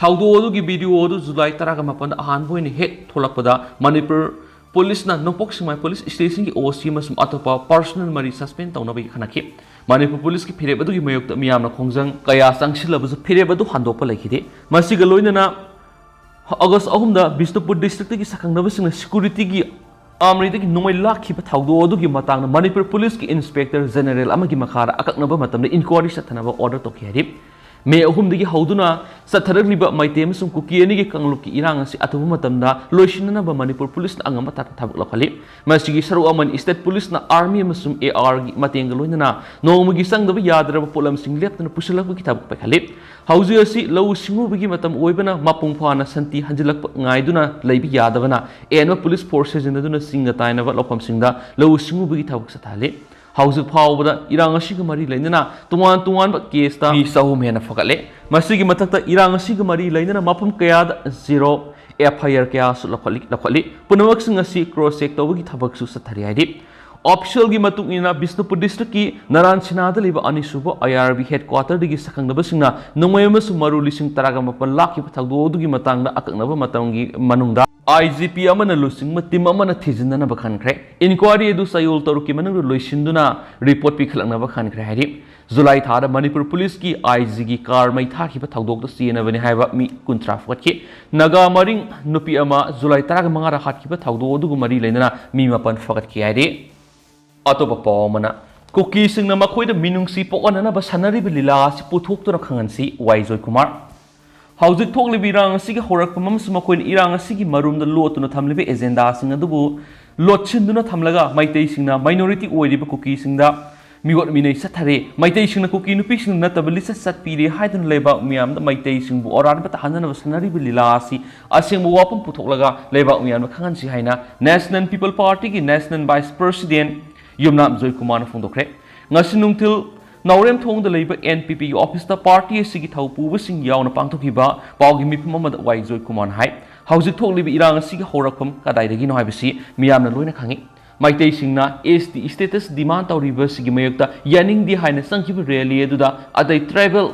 ꯊꯧꯗꯣꯛ ꯑꯗꯨꯒꯤ ꯚꯤꯗꯤꯑꯣ ꯑꯗꯨ ꯖꯨꯂꯥꯏ ꯇꯔꯥꯒ ꯃꯥꯄꯟꯗ ꯑꯍꯥꯟꯕ ꯑꯣꯏꯅ ꯍꯦꯛ ꯊꯣꯛꯂꯛꯄꯗ ꯃꯅꯤꯄꯨꯔ ꯄꯨꯂꯤꯁꯅ ꯅꯣꯡꯄꯣꯛ ꯁꯦꯛꯃꯥꯏ ꯄꯨꯂꯤꯁ ꯁ꯭ꯇꯦꯁꯟꯒꯤ ꯑꯣ ꯁꯤ ꯑꯃꯁꯨꯡ ꯑꯇꯣꯞꯄ ꯄꯔꯁꯅꯦꯜ ꯃꯔꯤ ꯁꯁꯄꯦꯟ ꯇꯧꯅꯕꯒꯤ ꯈꯟꯅꯈꯤ꯫ ꯃꯅꯤꯄꯨꯔ ꯄꯨꯂꯤꯁꯀꯤ ꯐꯤꯔꯦꯞ ꯑꯗꯨꯒꯤ ꯃꯥꯌꯣꯛꯇ ꯃꯤꯌꯥꯝꯅ ꯈꯣꯡꯖꯪ ꯀꯌꯥ ꯆꯪꯁꯤꯜꯂꯕꯁꯨ ꯐꯤꯔꯦꯞ ꯑꯗꯨ ꯍꯟꯗꯣꯛꯄ ꯂꯩꯈꯤꯗꯦ꯫ ꯃꯁꯤꯒ ꯂꯣꯏꯅꯅ ꯑꯣꯒꯁ ꯑꯍꯨꯝꯗ ꯕꯤꯁꯅꯨꯄꯨꯔ ꯗꯤꯁꯇ꯭ꯔꯤꯛꯇꯒꯤ ꯁꯛꯈꯪꯅꯕꯁꯤꯡꯅ ꯁꯦꯀ꯭ꯌꯨꯔꯤꯇꯤꯒꯤ ꯑꯥꯔꯃꯤꯗꯒꯤ ꯅꯣꯡꯃꯩ ꯂꯥꯛꯈꯤꯕ ꯊꯧꯗꯣꯛ ꯑꯗꯨꯒꯤ ꯃꯇꯥꯡꯗ ꯃꯅꯤꯄꯨꯔ ꯄꯨꯂꯤꯁꯀꯤ ꯏꯟꯁꯄꯦꯛꯇꯔ ꯖꯦꯅꯦꯔꯦꯜ ꯑꯃꯒꯤ ꯃꯈꯥꯗ ꯑꯀꯛꯅꯕ ꯃꯇꯝꯗ ꯏꯟꯀ꯭ꯋꯥꯔꯤ ꯆꯠꯊꯅꯕ ꯑꯣꯔꯗꯔ ꯇꯧꯈꯤ ꯍꯥꯏꯔꯤ꯫ ꯃꯦ ꯑꯍꯨꯝꯗꯒꯤ ꯍꯧꯗꯨꯅ ꯆꯠꯊꯔꯛꯂꯤꯕ ꯃꯩꯇꯩ ꯑꯃꯁꯨꯡ ꯀꯨꯀꯤ ꯑꯅꯤꯒꯤ ꯀꯥꯡꯂꯨꯞꯀꯤ ꯏꯔꯥꯡ ꯑꯁꯤ ꯑꯊꯨꯕ ꯃꯇꯝꯗ ꯂꯣꯏꯁꯤꯟꯅꯅꯕ ꯃꯅꯤꯄꯨꯔ ꯄꯨꯂꯤꯁꯅ ꯑꯉꯝꯕ ꯊꯥꯛꯇ ꯊꯕꯛ ꯂꯧꯈꯠꯂꯤ꯫ ꯃꯁꯤꯒꯤ ꯁꯔꯨꯛ ꯑꯃꯅ ꯏꯁꯇꯦꯠ ꯄꯨꯂꯤꯁꯅ ꯑꯥꯔꯃꯤ ꯑꯃꯁꯨꯡ ꯑꯦ ꯑꯥꯔꯒꯤ ꯃꯇꯦꯡꯒ ꯂꯣꯏꯅꯅ ꯅꯣꯡꯃꯒꯤ ꯆꯪꯗꯕ ꯌꯥꯗ꯭ꯔꯕ ꯄꯣꯠꯂꯝꯁꯤꯡ ꯂꯦꯞꯇꯅ ꯄꯨꯁꯤꯜꯂꯛꯄꯒꯤ ꯊꯕꯛ ꯄꯥꯏꯈꯠꯂꯤ꯫ ꯍꯧꯖꯤꯛ ꯑꯁꯤ ꯂꯧꯎ ꯁꯤꯡꯎꯕꯒꯤ ꯃꯇꯝ ꯑꯣꯏꯕꯅ ꯃꯄꯨꯡ ꯐꯥꯅ ꯁꯟꯇꯤ ꯍꯟꯖꯤꯜꯂꯛꯄ ꯉꯥꯏꯗꯨꯅ ꯂꯩꯕ ꯌꯥꯗꯕꯅ ꯑꯍꯦꯟꯕ ꯄꯨꯂꯤꯁ ꯐꯣꯔꯁ ꯁꯤꯖꯤꯟꯅꯗꯨꯅ ꯆꯤꯡꯒ ꯇꯥꯏꯅꯕ ꯂꯧꯐꯝꯁꯤꯡꯗ ꯂꯧꯎ ꯁꯤꯡꯎꯕꯒꯤ ꯊꯕꯛ ꯆꯠꯊꯍꯜꯂꯤ꯫ ꯍꯧꯖꯤꯛ ꯐꯥꯎꯕꯗ ꯏꯔꯥꯡ ꯑꯁꯤꯒ ꯃꯔꯤ ꯂꯩꯅꯅ ꯇꯣꯉꯥꯟ ꯇꯣꯉꯥꯟꯕ ꯀꯦꯁꯇ ꯃꯤ ꯆꯍꯨꯝ ꯍꯦꯟꯅ ꯐꯒꯠꯂꯦ꯫ ꯃꯁꯤꯒꯤ ꯃꯊꯛꯇ ꯏꯔꯥꯡ ꯑꯁꯤꯒ ꯃꯔꯤ ꯂꯩꯅꯅ ꯃꯐꯝ ꯀꯌꯥꯗ ꯖꯦꯔꯣ ꯑꯦꯐ ꯑꯥꯏ ꯑꯥꯔ ꯀꯌꯥꯁꯨ ꯂꯧꯈꯠꯂꯤ ꯂꯧꯈꯠꯂꯤ꯫ ꯄꯨꯝꯅꯃꯛꯁꯤꯡ ꯑꯁꯤ ꯀ꯭ꯔꯣꯁ ꯆꯦꯛ ꯇꯧꯕꯒꯤ ꯊꯕꯛꯁꯨ ꯆꯠꯊꯔꯤ ꯍꯥꯏꯔꯤ꯫ ꯑꯣꯐꯤꯁꯤꯌꯦꯜꯒꯤ ꯃꯇꯨꯡ ꯏꯟꯅ ꯕꯤꯁꯅꯨꯄꯨꯔ ꯗꯤꯁꯇ꯭ꯔꯤꯛꯀꯤ ꯅꯔꯥꯟ ꯁꯤꯅꯥꯗ ꯂꯩꯕ ꯑꯅꯤꯁꯨꯕ ꯑꯥꯏ ꯑꯥꯔ ꯕꯤ ꯍꯦꯗꯀ꯭ꯋꯥꯇꯔꯗꯒꯤ ꯁꯛꯈꯪꯗꯕꯁꯤꯡꯅ ꯅꯣꯡꯃꯩ ꯑꯃꯁꯨꯡ ꯃꯔꯨ ꯂꯤꯁꯤꯡ ꯇꯔꯥꯒ ꯃꯥꯄꯟ ꯂꯥꯛꯈꯤꯕ ꯊꯧꯗꯣꯛ ꯑꯗꯨꯒꯤ ꯃꯇꯥꯡꯗ ꯑꯀꯛꯅꯕ ꯃꯇꯝꯒꯤ ꯃꯅꯨꯡꯗ ꯑꯥꯏ ꯖꯤ ꯄꯤ ꯑꯃꯅ ꯂꯨꯆꯤꯡꯕ ꯇꯤꯝ ꯑꯃꯅ ꯊꯤꯖꯤꯟꯅꯅꯕ ꯈꯟꯈ꯭ꯔꯦ꯫ ꯏꯟꯀ꯭ꯋꯥꯔꯤ ꯑꯗꯨ ꯆꯌꯣꯜ ꯇꯔꯨꯛꯀꯤ ꯃꯅꯨꯡꯗ ꯂꯣꯏꯁꯤꯟꯗꯨꯅ ꯔꯤꯄꯣꯔꯠ ꯄꯤꯈꯠꯂꯛꯅꯕ ꯈꯟꯈ꯭ꯔꯦ ꯍꯥꯏꯔꯤ꯫ ꯖꯨꯂꯥꯏ ꯊꯥꯗ ꯃꯅꯤꯄꯨꯔ ꯄꯨꯂꯤꯁꯀꯤ ꯑꯥꯏ ꯖꯤꯒꯤ ꯀꯥꯔ ꯃꯩ ꯊꯥꯈꯤꯕ ꯊꯧꯗꯣꯛꯇ ꯆꯦꯟꯅꯕꯅꯤ ꯍꯥꯏꯕ ꯃꯤ ꯀꯨꯟꯊ꯭ꯔꯥ ꯐꯒꯠꯈꯤ꯫ ꯅꯥꯒꯥ ꯃꯔꯤꯡ ꯅꯨꯄꯤ ꯑꯃ ꯖꯨꯂꯥꯏ ꯇꯔꯥꯃꯉꯥꯗ ꯍꯥꯠꯈꯤꯕ ꯊꯧꯗꯣꯛ ꯑꯗꯨꯒ ꯃꯔꯤ ꯂꯩꯅꯅ ꯃꯤ ꯃꯥꯄꯟ ꯐꯒꯠꯈꯤ ꯍꯥꯏꯔꯤ꯫ ꯑꯇꯣꯞꯄ ꯄꯥꯎ ꯑꯃꯅ, ꯀꯨꯀꯤꯁꯤꯡꯅ ꯃꯈꯣꯏꯗ ꯃꯤꯅꯨꯡꯁꯤ ꯄꯣꯛꯍꯟꯅꯅꯕ ꯁꯥꯟꯅꯔꯤꯕ ꯂꯤꯂꯥ ꯑꯁꯤ ꯄꯨꯊꯣꯛꯇꯨꯅ ꯈꯪꯍꯟꯁꯤ, ꯋꯥꯏ ꯖꯣꯏꯀꯨꯃꯥꯔ꯫ ꯍꯧꯖꯤꯛ ꯊꯣꯛꯂꯤꯕ ꯏꯔꯥꯡ ꯑꯁꯤꯒꯤ ꯍꯧꯔꯛꯐꯝ ꯑꯃꯁꯨꯡ ꯃꯈꯣꯏꯅ ꯏꯔꯥꯡ ꯑꯁꯤꯒꯤ ꯃꯔꯨꯝꯗ ꯂꯣꯠꯇꯨꯅ ꯊꯝꯂꯤꯕ ꯑꯦꯖꯦꯟꯗꯥꯁꯤꯡ ꯑꯗꯨꯕꯨ ꯂꯣꯠꯁꯤꯟꯗꯨꯅ ꯊꯝꯂꯒ ꯃꯩꯇꯩꯁꯤꯡꯅ, ꯃꯥꯏꯅꯣꯔꯤꯇꯤ ꯑꯣꯏꯔꯤꯕ ꯀꯨꯀꯤꯁꯤꯡꯗ ꯃꯤꯑꯣꯠ ꯃꯤꯅꯩ ꯆꯠꯊꯔꯦ꯫ ꯃꯩꯇꯩꯁꯤꯡꯅ ꯀꯨꯀꯤ ꯅꯨꯄꯤꯁꯤꯡ ꯅꯠꯇꯕ ꯂꯤꯆꯠ ꯆꯠꯄꯤꯔꯦ ꯍꯥꯏꯗꯨꯅ ꯂꯩꯕꯥꯛ ꯃꯤꯌꯥꯝꯗ ꯃꯩꯇꯩꯁꯤꯡꯕꯨ ꯑꯔꯥꯟꯕ ꯇꯥꯍꯟꯅꯅꯕ ꯁꯥꯟꯅꯔꯤꯕ ꯂꯤꯂꯥ ꯑꯁꯤ ꯑꯁꯦꯡꯕ ꯋꯥꯐꯝ ꯄꯨꯊꯣꯛꯂꯒ ꯂꯩꯕꯥꯛ ꯃꯤꯌꯥꯝꯗ ꯈꯪꯍꯟꯁꯤ ꯍꯥꯏꯅ National People Party ꯒꯤ National Vice President ꯌꯨꯝꯅꯥꯝ ꯖꯣꯏꯀꯨꯃꯥꯔꯅ ꯐꯣꯡꯗꯣꯛꯈ꯭ꯔꯦ꯫ ꯉꯁꯤ ꯅꯨꯡꯊꯤꯜ ꯅꯥꯎꯔꯦꯝꯊꯣꯡꯗ ꯂꯩꯕ ꯑꯦꯟ ꯄꯤ ꯄꯤ ꯒꯤ ꯑꯣꯐꯤꯁꯇ ꯄꯥꯔꯇꯤ ꯑꯁꯤꯒꯤ ꯊꯧ ꯄꯨꯕꯁꯤꯡ ꯌꯥꯎꯅ ꯄꯥꯡꯊꯣꯛꯈꯤꯕ ꯄꯥꯎꯒꯤ ꯃꯤꯐꯝ ꯑꯃꯗ ꯋꯥꯏ ꯖꯣꯏꯀꯨꯃꯥꯔꯅ ꯍꯥꯏ, ꯍꯧꯖꯤꯛ ꯊꯣꯛꯂꯤꯕ ꯏꯔꯥꯡ ꯑꯁꯤꯒꯤ ꯍꯧꯔꯛꯐꯝ ꯀꯗꯥꯏꯗꯒꯤꯅꯣ ꯍꯥꯏꯕꯁꯤ ꯃꯤꯌꯥꯝꯅ ꯂꯣꯏꯅ ꯈꯪꯏ꯫ ꯃꯩꯇꯩꯁꯤꯡꯅ ꯑꯦꯁ ꯇꯤ status demand ꯇꯧꯔꯤꯕꯁꯤꯒꯤ ꯃꯥꯌꯣꯛꯇ ꯌꯥꯅꯤꯡꯗꯦ ꯍꯥꯏꯅ ꯆꯪꯈꯤꯕ rally ꯑꯗꯨꯗ ꯑꯇꯩ tribal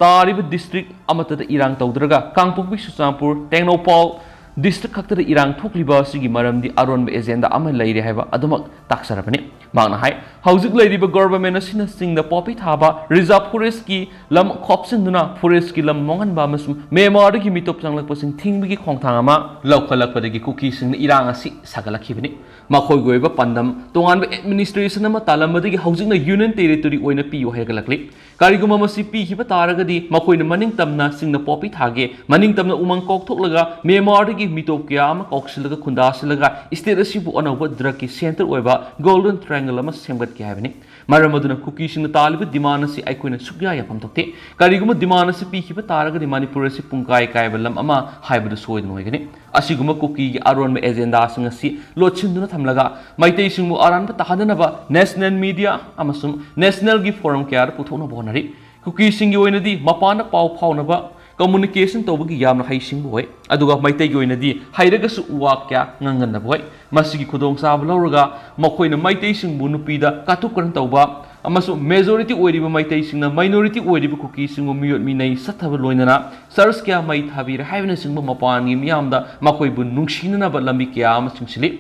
ꯇꯥꯔꯤꯕ district ꯑꯃꯠꯇꯗ ꯏꯔꯥꯡ ꯇꯧꯗ꯭ꯔꯒ ꯀꯥꯡꯄꯣꯛꯄꯤ, ꯆꯨꯔꯆꯥꯟꯄꯨꯔ, ꯇꯦꯡꯅꯧꯄꯥꯜ district ꯈꯛꯇꯗ ꯏꯔꯥꯡ ꯊꯣꯛꯂꯤꯕ ꯑꯁꯤꯒꯤ ꯃꯔꯝꯗꯤ ꯑꯔꯣꯟꯕ agenda ꯑꯃ ꯂꯩꯔꯦ ꯍꯥꯏꯕ ꯑꯗꯨꯃꯛ ꯇꯥꯛꯆꯔꯕꯅꯤ꯫ ꯃꯍꯥꯛꯅ ꯍꯥꯏ, ꯍꯧꯖꯤꯛ ꯂꯩꯔꯤꯕ ꯒꯣꯚꯔꯟꯃꯦꯟꯠ ꯑꯁꯤꯅ ꯆꯤꯡꯗ ꯄꯣꯄꯤ ꯊꯥꯕ, ꯔꯤꯖꯥꯔꯚ ꯐꯣꯔꯦꯁ꯭ꯠꯀꯤ ꯂꯝ ꯈꯣꯞꯆꯤꯟꯗꯨꯅ ꯐꯣꯔꯦꯁ꯭ꯠꯀꯤ ꯂꯝ ꯃꯥꯡꯍꯟꯕ ꯑꯃꯁꯨꯡ ꯃ꯭ꯌꯥꯟꯃꯥꯔꯗꯒꯤ ꯃꯤꯇꯣꯞ ꯆꯪꯂꯛꯄꯁꯤꯡ ꯊꯤꯡꯕꯒꯤ ꯈꯣꯡꯊꯥꯡ ꯑꯃ ꯂꯧꯈꯠꯂꯛꯄꯗꯒꯤ ꯀꯨꯀꯤꯁꯤꯡꯅ ꯏꯔꯥꯡ ꯑꯁꯤ ꯁꯥꯒꯠꯂꯛꯈꯤꯕꯅꯤ꯫ ꯃꯈꯣꯏꯒꯤ ꯑꯣꯏꯕ ꯄꯥꯟꯗꯝ ꯇꯣꯉꯥꯟꯕ ꯑꯦꯗꯃꯤꯅꯤꯁꯇ꯭ꯔꯦꯁꯟ ꯑꯃ ꯇꯥꯜꯂꯝꯕꯗꯒꯤ ꯍꯧꯖꯤꯛꯅ ꯌꯨꯅꯤꯌꯟ ꯇꯦꯔꯤꯇꯣꯔꯤ ꯑꯣꯏꯅ ꯄꯤꯌꯨ ꯍꯥꯏꯒꯠꯂꯛꯂꯤ꯫ ꯀꯔꯤꯒꯨꯝꯕ ꯃꯁꯤ ꯄꯤꯈꯤꯕ ꯇꯥꯔꯒꯗꯤ ꯃꯈꯣꯏꯅ ꯃꯅꯤꯡ ꯇꯝꯅ ꯆꯤꯡꯗ ꯄꯣꯄꯤ ꯊꯥꯒꯦ, ꯃꯅꯤꯡ ꯇꯝꯅ ꯎꯃꯪ ꯀꯣꯛꯊꯣꯛꯂꯒ ꯃ꯭ꯌꯥꯟꯃꯥꯔꯗꯒꯤ ꯃꯤꯇꯣꯞ ꯀꯌꯥ ꯑꯃ ꯀꯧꯁꯤꯜꯂꯒ ꯈꯨꯟꯗꯥꯁꯤꯜꯂꯒ ꯁ꯭ꯇꯦꯠ ꯑꯁꯤꯕꯨ ꯑꯅꯧꯕ ꯗ꯭ꯔꯒꯀꯤ ꯁꯦꯟꯇꯔ ꯑꯣꯏꯕ ꯒꯣꯜꯗꯟ ꯇ꯭ꯔꯥꯏꯌꯦꯡꯒꯜ ꯑꯃ ꯁꯦꯝꯒꯠꯀꯦ ꯍꯥꯏꯕꯅꯤ꯫ ꯃꯔꯝ ꯑꯗꯨꯅ ꯀꯨꯀꯤꯁꯤꯡꯅ ꯇꯥꯜꯂꯤꯕ ꯗꯤꯃꯥꯟ ꯑꯁꯤ ꯑꯩꯈꯣꯏꯅ ꯁꯨꯛꯌꯥ ꯌꯥꯐꯝ ꯊꯣꯛꯇꯦ꯫ ꯀꯔꯤꯒꯨꯝꯕ ꯗꯤꯃꯥꯟ ꯑꯁꯤ ꯄꯤꯈꯤꯕ ꯇꯥꯔꯒꯗꯤ ꯃꯅꯤꯄꯨꯔ ꯑꯁꯤ ꯄꯨꯡꯀꯥꯏ ꯀꯥꯏꯕ ꯂꯝ ꯑꯃ ꯍꯥꯏꯕꯗꯨ ꯁꯣꯏꯗꯅ ꯑꯣꯏꯒꯅꯤ꯫ ꯑꯁꯤꯒꯨꯝꯕ ꯀꯨꯀꯤꯒꯤ ꯑꯔꯣꯟꯕ ꯑꯦꯖꯦꯟꯗꯥꯁꯤꯡ ꯑꯁꯤ ꯂꯣꯠꯁꯤꯟꯗꯨꯅ ꯊꯝꯂꯒ ꯃꯩꯇꯩꯁꯤꯡꯕꯨ ꯑꯔꯥꯟꯕ ꯇꯥꯍꯟꯅꯅꯕ ꯅꯦꯁꯅꯦꯜ ꯃꯤꯗꯤꯌꯥ ꯑꯃꯁꯨꯡ ꯅꯦꯁꯅꯦꯜꯒꯤ ꯐꯣꯔꯝ ꯀꯌꯥꯗ ꯄꯨꯊꯣꯛꯅꯕ ꯍꯣꯠꯅꯔꯤ꯫ ꯀꯨꯀꯤꯁꯤꯡꯒꯤ ꯑꯣꯏꯅꯗꯤ ꯃꯄꯥꯟꯗ ꯄꯥꯎ ꯐꯥꯎꯅꯕ, ꯀꯝꯃꯨꯅꯤꯀꯦꯁꯟ ꯇꯧꯕꯒꯤ ꯌꯥꯝꯅ ꯍꯩꯁꯤꯡꯕ ꯑꯣꯏ, ꯑꯗꯨꯒ ꯃꯩꯇꯩꯒꯤ ꯑꯣꯏꯅꯗꯤ ꯍꯩꯔꯒꯁꯨ ꯋꯥ ꯀꯌꯥ ꯉꯥꯡꯒꯟꯗꯕ ꯑꯣꯏ꯫ ꯃꯁꯤꯒꯤ ꯈꯨꯗꯣꯡꯆꯥꯕ ꯂꯧꯔꯒ ꯃꯈꯣꯏꯅ ꯃꯩꯇꯩꯁꯤꯡꯕꯨ ꯅꯨꯄꯤꯗ ꯀꯇꯨ ꯀꯔꯟ ꯇꯧꯕ ꯑꯃꯁꯨꯡ ꯃꯦꯖꯣꯔꯤꯇꯤ ꯑꯣꯏꯔꯤꯕ ꯃꯩꯇꯩꯁꯤꯡꯅ ꯃꯥꯏꯅꯣꯔꯤꯇꯤ ꯑꯣꯏꯔꯤꯕ ꯀꯨꯀꯤꯁꯤꯡꯕꯨ ꯃꯤꯑꯣꯠ ꯃꯤꯅꯩ ꯆꯠꯊꯕ, ꯂꯣꯏꯅꯅ ꯆꯔꯆ ꯀꯌꯥ ꯃꯩ ꯊꯥꯕꯤꯔꯦ ꯍꯥꯏꯕꯅꯆꯤꯡꯕ ꯃꯄꯥꯟꯒꯤ ꯃꯤꯌꯥꯝꯗ ꯃꯈꯣꯏꯕꯨ ꯅꯨꯡꯁꯤꯅꯅꯕ ꯂꯝꯕꯤ ꯀꯌꯥ ꯑꯃ ꯆꯤꯡꯁꯤꯜꯂꯤ꯫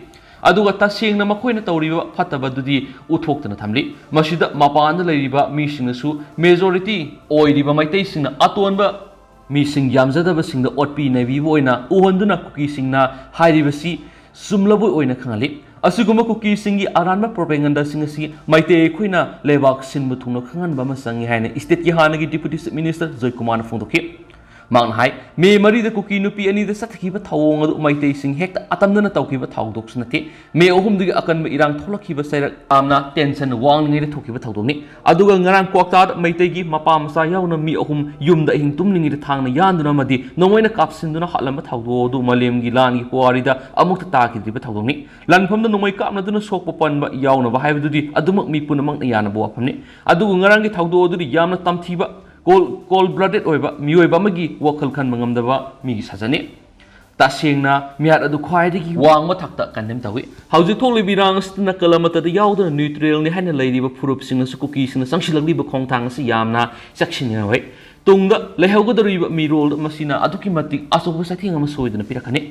ꯑꯗꯨꯒ ꯇꯁꯦꯡꯅ ꯃꯈꯣꯏꯅ ꯇꯧꯔꯤꯕ ꯐꯠꯇꯕꯗꯨꯗꯤ ꯎꯠꯊꯣꯛꯇꯅ ꯊꯝꯂꯤ꯫ ꯃꯁꯤꯗ ꯃꯄꯥꯟꯗ ꯂꯩꯔꯤꯕ ꯃꯤꯁꯤꯡꯅꯁꯨ ꯃꯦꯖꯣꯔꯤꯇꯤ ꯑꯣꯏꯔꯤꯕ ꯃꯩꯇꯩꯁꯤꯡꯅ ꯑꯇꯣꯟꯕ ꯃꯤꯁꯤꯡ ꯌꯥꯝꯖꯗꯕꯁꯤꯡꯗ ꯑꯣꯠꯄꯤ ꯅꯩꯕꯤꯕ ꯑꯣꯏꯅ ꯎꯍꯟꯗꯨꯅ ꯀꯨꯀꯤꯁꯤꯡꯅ ꯍꯥꯏꯔꯤꯕꯁꯤ ꯆꯨꯝꯂꯕꯣꯏ ꯑꯣꯏꯅ ꯈꯪꯍꯜꯂꯤ꯫ ꯑꯁꯤꯒꯨꯝꯕ ꯀꯨꯀꯤꯁꯤꯡꯒꯤ ꯑꯔꯥꯟꯕ ꯄ꯭ꯔꯣꯄꯦꯒꯟꯗꯥꯁꯤꯡ ꯑꯁꯤ ꯃꯩꯇꯩ ꯑꯩꯈꯣꯏꯅ ꯂꯩꯕꯥꯛ ꯁꯤꯟꯕ ꯊꯨꯡꯅ ꯈꯪꯍꯟꯕ ꯑꯃ ꯆꯪꯏ ꯍꯥꯏꯅ ꯁ꯭ꯇꯦꯠꯀꯤ ꯍꯥꯟꯅꯒꯤ ꯗꯤꯄ꯭ꯌꯨꯇꯤ ꯆꯤꯐ ꯃꯤꯅꯤꯁꯇꯔ ꯖꯣꯏꯀꯨꯃꯥꯔꯅ ꯐꯣꯡꯗꯣꯛꯈꯤ꯫ ꯃꯍꯥꯛꯅ ꯍꯥꯏ, ꯃꯦ ꯃꯔꯤꯗ ꯀꯨꯀꯤ ꯅꯨꯄꯤ ꯑꯅꯤꯗ ꯆꯠꯊꯈꯤꯕ ꯊꯧꯑꯣꯡ ꯑꯗꯨ ꯃꯩꯇꯩꯁꯤꯡ ꯍꯦꯛꯇ ꯑꯇꯝꯅꯅ ꯇꯧꯈꯤꯕ ꯊꯧꯗꯣꯛꯁꯨ ꯅꯠꯇꯦ꯫ ꯃꯦ ꯑꯍꯨꯝꯗꯒꯤ ꯑꯀꯟꯕ ꯏꯔꯥꯡ ꯊꯣꯛꯂꯛꯈꯤꯕ ꯆꯩꯔꯛ ꯌꯥꯝꯅ ꯇꯦꯟꯁꯟ ꯋꯥꯡꯂꯤꯉꯩꯗ ꯊꯣꯛꯈꯤꯕ ꯊꯧꯗꯣꯛꯅꯤ꯫ ꯑꯗꯨꯒ ꯉꯔꯥꯡ ꯀ꯭ꯋꯥꯛꯇꯥꯗ ꯃꯩꯇꯩꯒꯤ ꯃꯄꯥ ꯃꯆꯥ ꯌꯥꯎꯅ ꯃꯤ ꯑꯍꯨꯝ ꯌꯨꯝꯗ ꯑꯍꯤꯡ ꯇꯨꯝꯂꯤꯉꯩꯗ ꯊꯥꯡꯅ ꯌꯥꯟꯗꯨꯅ ꯑꯃꯗꯤ ꯅꯣꯡꯃꯩꯅ ꯀꯥꯞꯁꯤꯟꯗꯨꯅ ꯍꯥꯠꯂꯝꯕ ꯊꯧꯗꯣꯛ ꯑꯗꯨ ꯃꯥꯂꯦꯝꯒꯤ ꯂꯥꯟꯒꯤ ꯄꯨꯋꯥꯔꯤꯗ ꯑꯃꯨꯛꯇ ꯇꯥꯈꯤꯗ꯭ꯔꯤꯕ ꯊꯧꯗꯣꯛꯅꯤ꯫ ꯂꯥꯟꯐꯝꯗ ꯅꯣꯡꯃꯩ ꯀꯥꯞꯅꯗꯨꯅ ꯁꯣꯛꯄ ꯄꯟꯕ ꯌꯥꯎꯅꯕ ꯍꯥꯏꯕꯗꯨꯗꯤ ꯑꯗꯨꯃꯛ ꯃꯤ ꯄꯨꯝꯅꯃꯛꯅ ꯌꯥꯅꯕ ꯋꯥꯐꯝꯅꯤ꯫ ꯑꯗꯨꯕꯨ ꯉꯔꯥꯡꯒꯤ ꯊꯧꯗꯣꯛ ꯑꯗꯨꯗꯤ ꯌꯥꯝꯅ ꯇꯝꯊꯤꯕ, ꯀꯣꯜ, ꯀꯣꯜ ꯕ꯭ꯂꯗꯦꯗ ꯑꯣꯏꯕ, ꯃꯤꯑꯣꯏꯕ ꯑꯃꯒꯤ ꯋꯥꯈꯜ ꯈꯟꯕ ꯉꯝꯗꯕ ꯃꯤꯒꯤ ꯁꯥꯖꯠꯅꯤ꯫ ꯇꯁꯦꯡꯅ ꯃꯤꯍꯥꯠ ꯑꯗꯨ ꯈ꯭ꯋꯥꯏꯗꯒꯤ ꯋꯥꯡꯕ ꯊꯥꯛꯇ ꯀꯟꯗꯦꯝ ꯇꯧꯏ꯫ ꯍꯧꯖꯤꯛ ꯊꯣꯛꯂꯤꯕ ꯏꯔꯥꯡ ꯑꯁꯤꯗ ꯅꯥꯀꯜ ꯑꯃꯠꯇꯗ ꯌꯥꯎꯗꯅ ꯅ꯭ꯌꯨꯇ꯭ꯔꯦꯜꯅꯤ ꯍꯥꯏꯅ ꯂꯩꯔꯤꯕ ꯐꯨꯔꯨꯞꯁꯤꯡꯅꯁꯨ ꯀꯨꯀꯤꯁꯤꯡꯅ ꯆꯪꯁꯤꯜꯂꯛꯂꯤꯕ ꯈꯣꯡꯊꯥꯡ ꯑꯁꯤ ꯌꯥꯝꯅ ꯆꯦꯛꯁꯤꯟꯅꯤꯡꯉꯥꯏ ꯑꯣꯏ꯫ ꯇꯨꯡꯗ ꯂꯩꯍꯧꯒꯗꯧꯔꯤꯕ ꯃꯤꯔꯣꯜ ꯃꯁꯤꯅ ꯑꯗꯨꯛꯀꯤ ꯃꯇꯤꯛ ꯑꯆꯧꯕ ꯆꯩꯊꯦꯡ ꯑꯃ ꯁꯣꯏꯗꯅ ꯄꯤꯔꯛꯀꯅꯤ꯫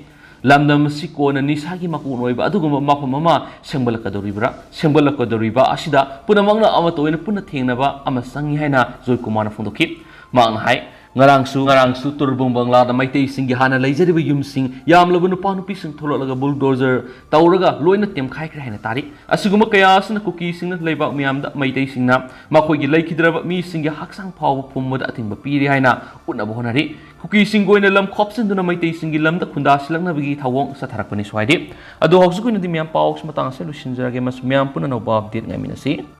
ꯂꯝꯗꯝ ꯑꯁꯤ ꯀꯣꯟꯅ ꯅꯤꯁꯥꯒꯤ ꯃꯀꯣꯟ ꯑꯣꯏꯕ ꯑꯗꯨꯒꯨꯝꯕ ꯃꯐꯝ ꯑꯃ ꯁꯦꯝꯒꯠꯂꯛꯀꯗꯧꯔꯤꯕ꯭ꯔꯥ? ꯁꯦꯝꯒꯠꯂꯛꯀꯗꯧꯔꯤꯕ ꯑꯁꯤꯗ ꯄꯨꯝꯅꯃꯛꯅ ꯑꯃꯠꯇ ꯑꯣꯏꯅ ꯄꯨꯟꯅ ꯊꯦꯡꯅꯕ ꯑꯃ ꯆꯪꯏ ꯍꯥꯏꯅ ꯖꯣꯏ ꯀꯨꯃꯥꯔꯅ ꯐꯣꯡꯗꯣꯛꯈꯤ꯫ ꯃꯍꯥꯛꯅ ꯍꯥꯏ, ꯉꯔꯥꯡꯁꯨ ꯉꯔꯥꯡꯁꯨ ꯇꯨꯔꯕꯨꯡ ꯕꯪꯂꯥꯗ ꯃꯩꯇꯩꯁꯤꯡꯒꯤ ꯍꯥꯟꯅ ꯂꯩꯖꯔꯤꯕ ꯌꯨꯝꯁꯤꯡ, ꯌꯥꯝꯂꯕ ꯅꯨꯄꯥ ꯅꯨꯄꯤꯁꯤꯡ ꯊꯣꯛꯂꯛꯂꯒ ꯕꯨꯜꯗꯣꯖꯔ ꯇꯧꯔꯒ ꯂꯣꯏꯅ ꯇꯦꯝꯈꯥꯏꯈ꯭ꯔꯦ ꯍꯥꯏꯅ ꯇꯥꯔꯤ꯫ ꯑꯁꯤꯒꯨꯝꯕ ꯀꯌꯥ ꯑꯁꯤꯅ ꯀꯨꯀꯤꯁꯤꯡꯅ ꯂꯩꯕꯥꯛ ꯃꯤꯌꯥꯝꯗ ꯃꯩꯇꯩꯁꯤꯡꯅ ꯃꯈꯣꯏꯒꯤ ꯂꯩꯈꯤꯗ꯭ꯔꯕ ꯃꯤꯁꯤꯡꯒꯤ ꯍꯛꯆꯥꯡ ꯐꯥꯎꯕ ꯄꯨꯝꯕꯗ ꯑꯊꯤꯡꯕ ꯄꯤꯔꯤ ꯍꯥꯏꯅ ꯎꯠꯅꯕ ꯍꯣꯠꯅꯔꯤ꯫ ꯀꯨꯀꯤꯁꯤꯡꯒꯤ ꯑꯣꯏꯅ ꯂꯝ ꯈꯣꯞꯆꯤꯟꯗꯨꯅ ꯃꯩꯇꯩꯁꯤꯡꯒꯤ ꯂꯝꯗ ꯈꯨꯟꯗꯥꯁꯤꯜꯂꯛꯅꯕꯒꯤ ꯊꯧꯑꯣꯡ ꯆꯠꯊꯔꯛꯄꯅꯤ ꯁ꯭ꯋꯥꯏꯗꯤ꯫ ꯑꯗꯣ ꯍꯧꯖꯤꯛꯀꯤ ꯑꯣꯏꯅꯗꯤ ꯃꯌꯥꯝ ꯄꯥꯎꯁꯤ ꯃꯇꯥꯡ ꯑꯁꯤꯗ ꯂꯣꯏꯁꯤꯟꯖꯔꯒꯦ꯫ ꯃꯁꯤ ꯃꯌꯥꯝ ꯄꯨꯟꯅ ꯑꯅꯧꯕ ꯑꯞꯗꯦꯠ ꯉꯥꯏꯃꯤꯟꯅꯁꯤ꯫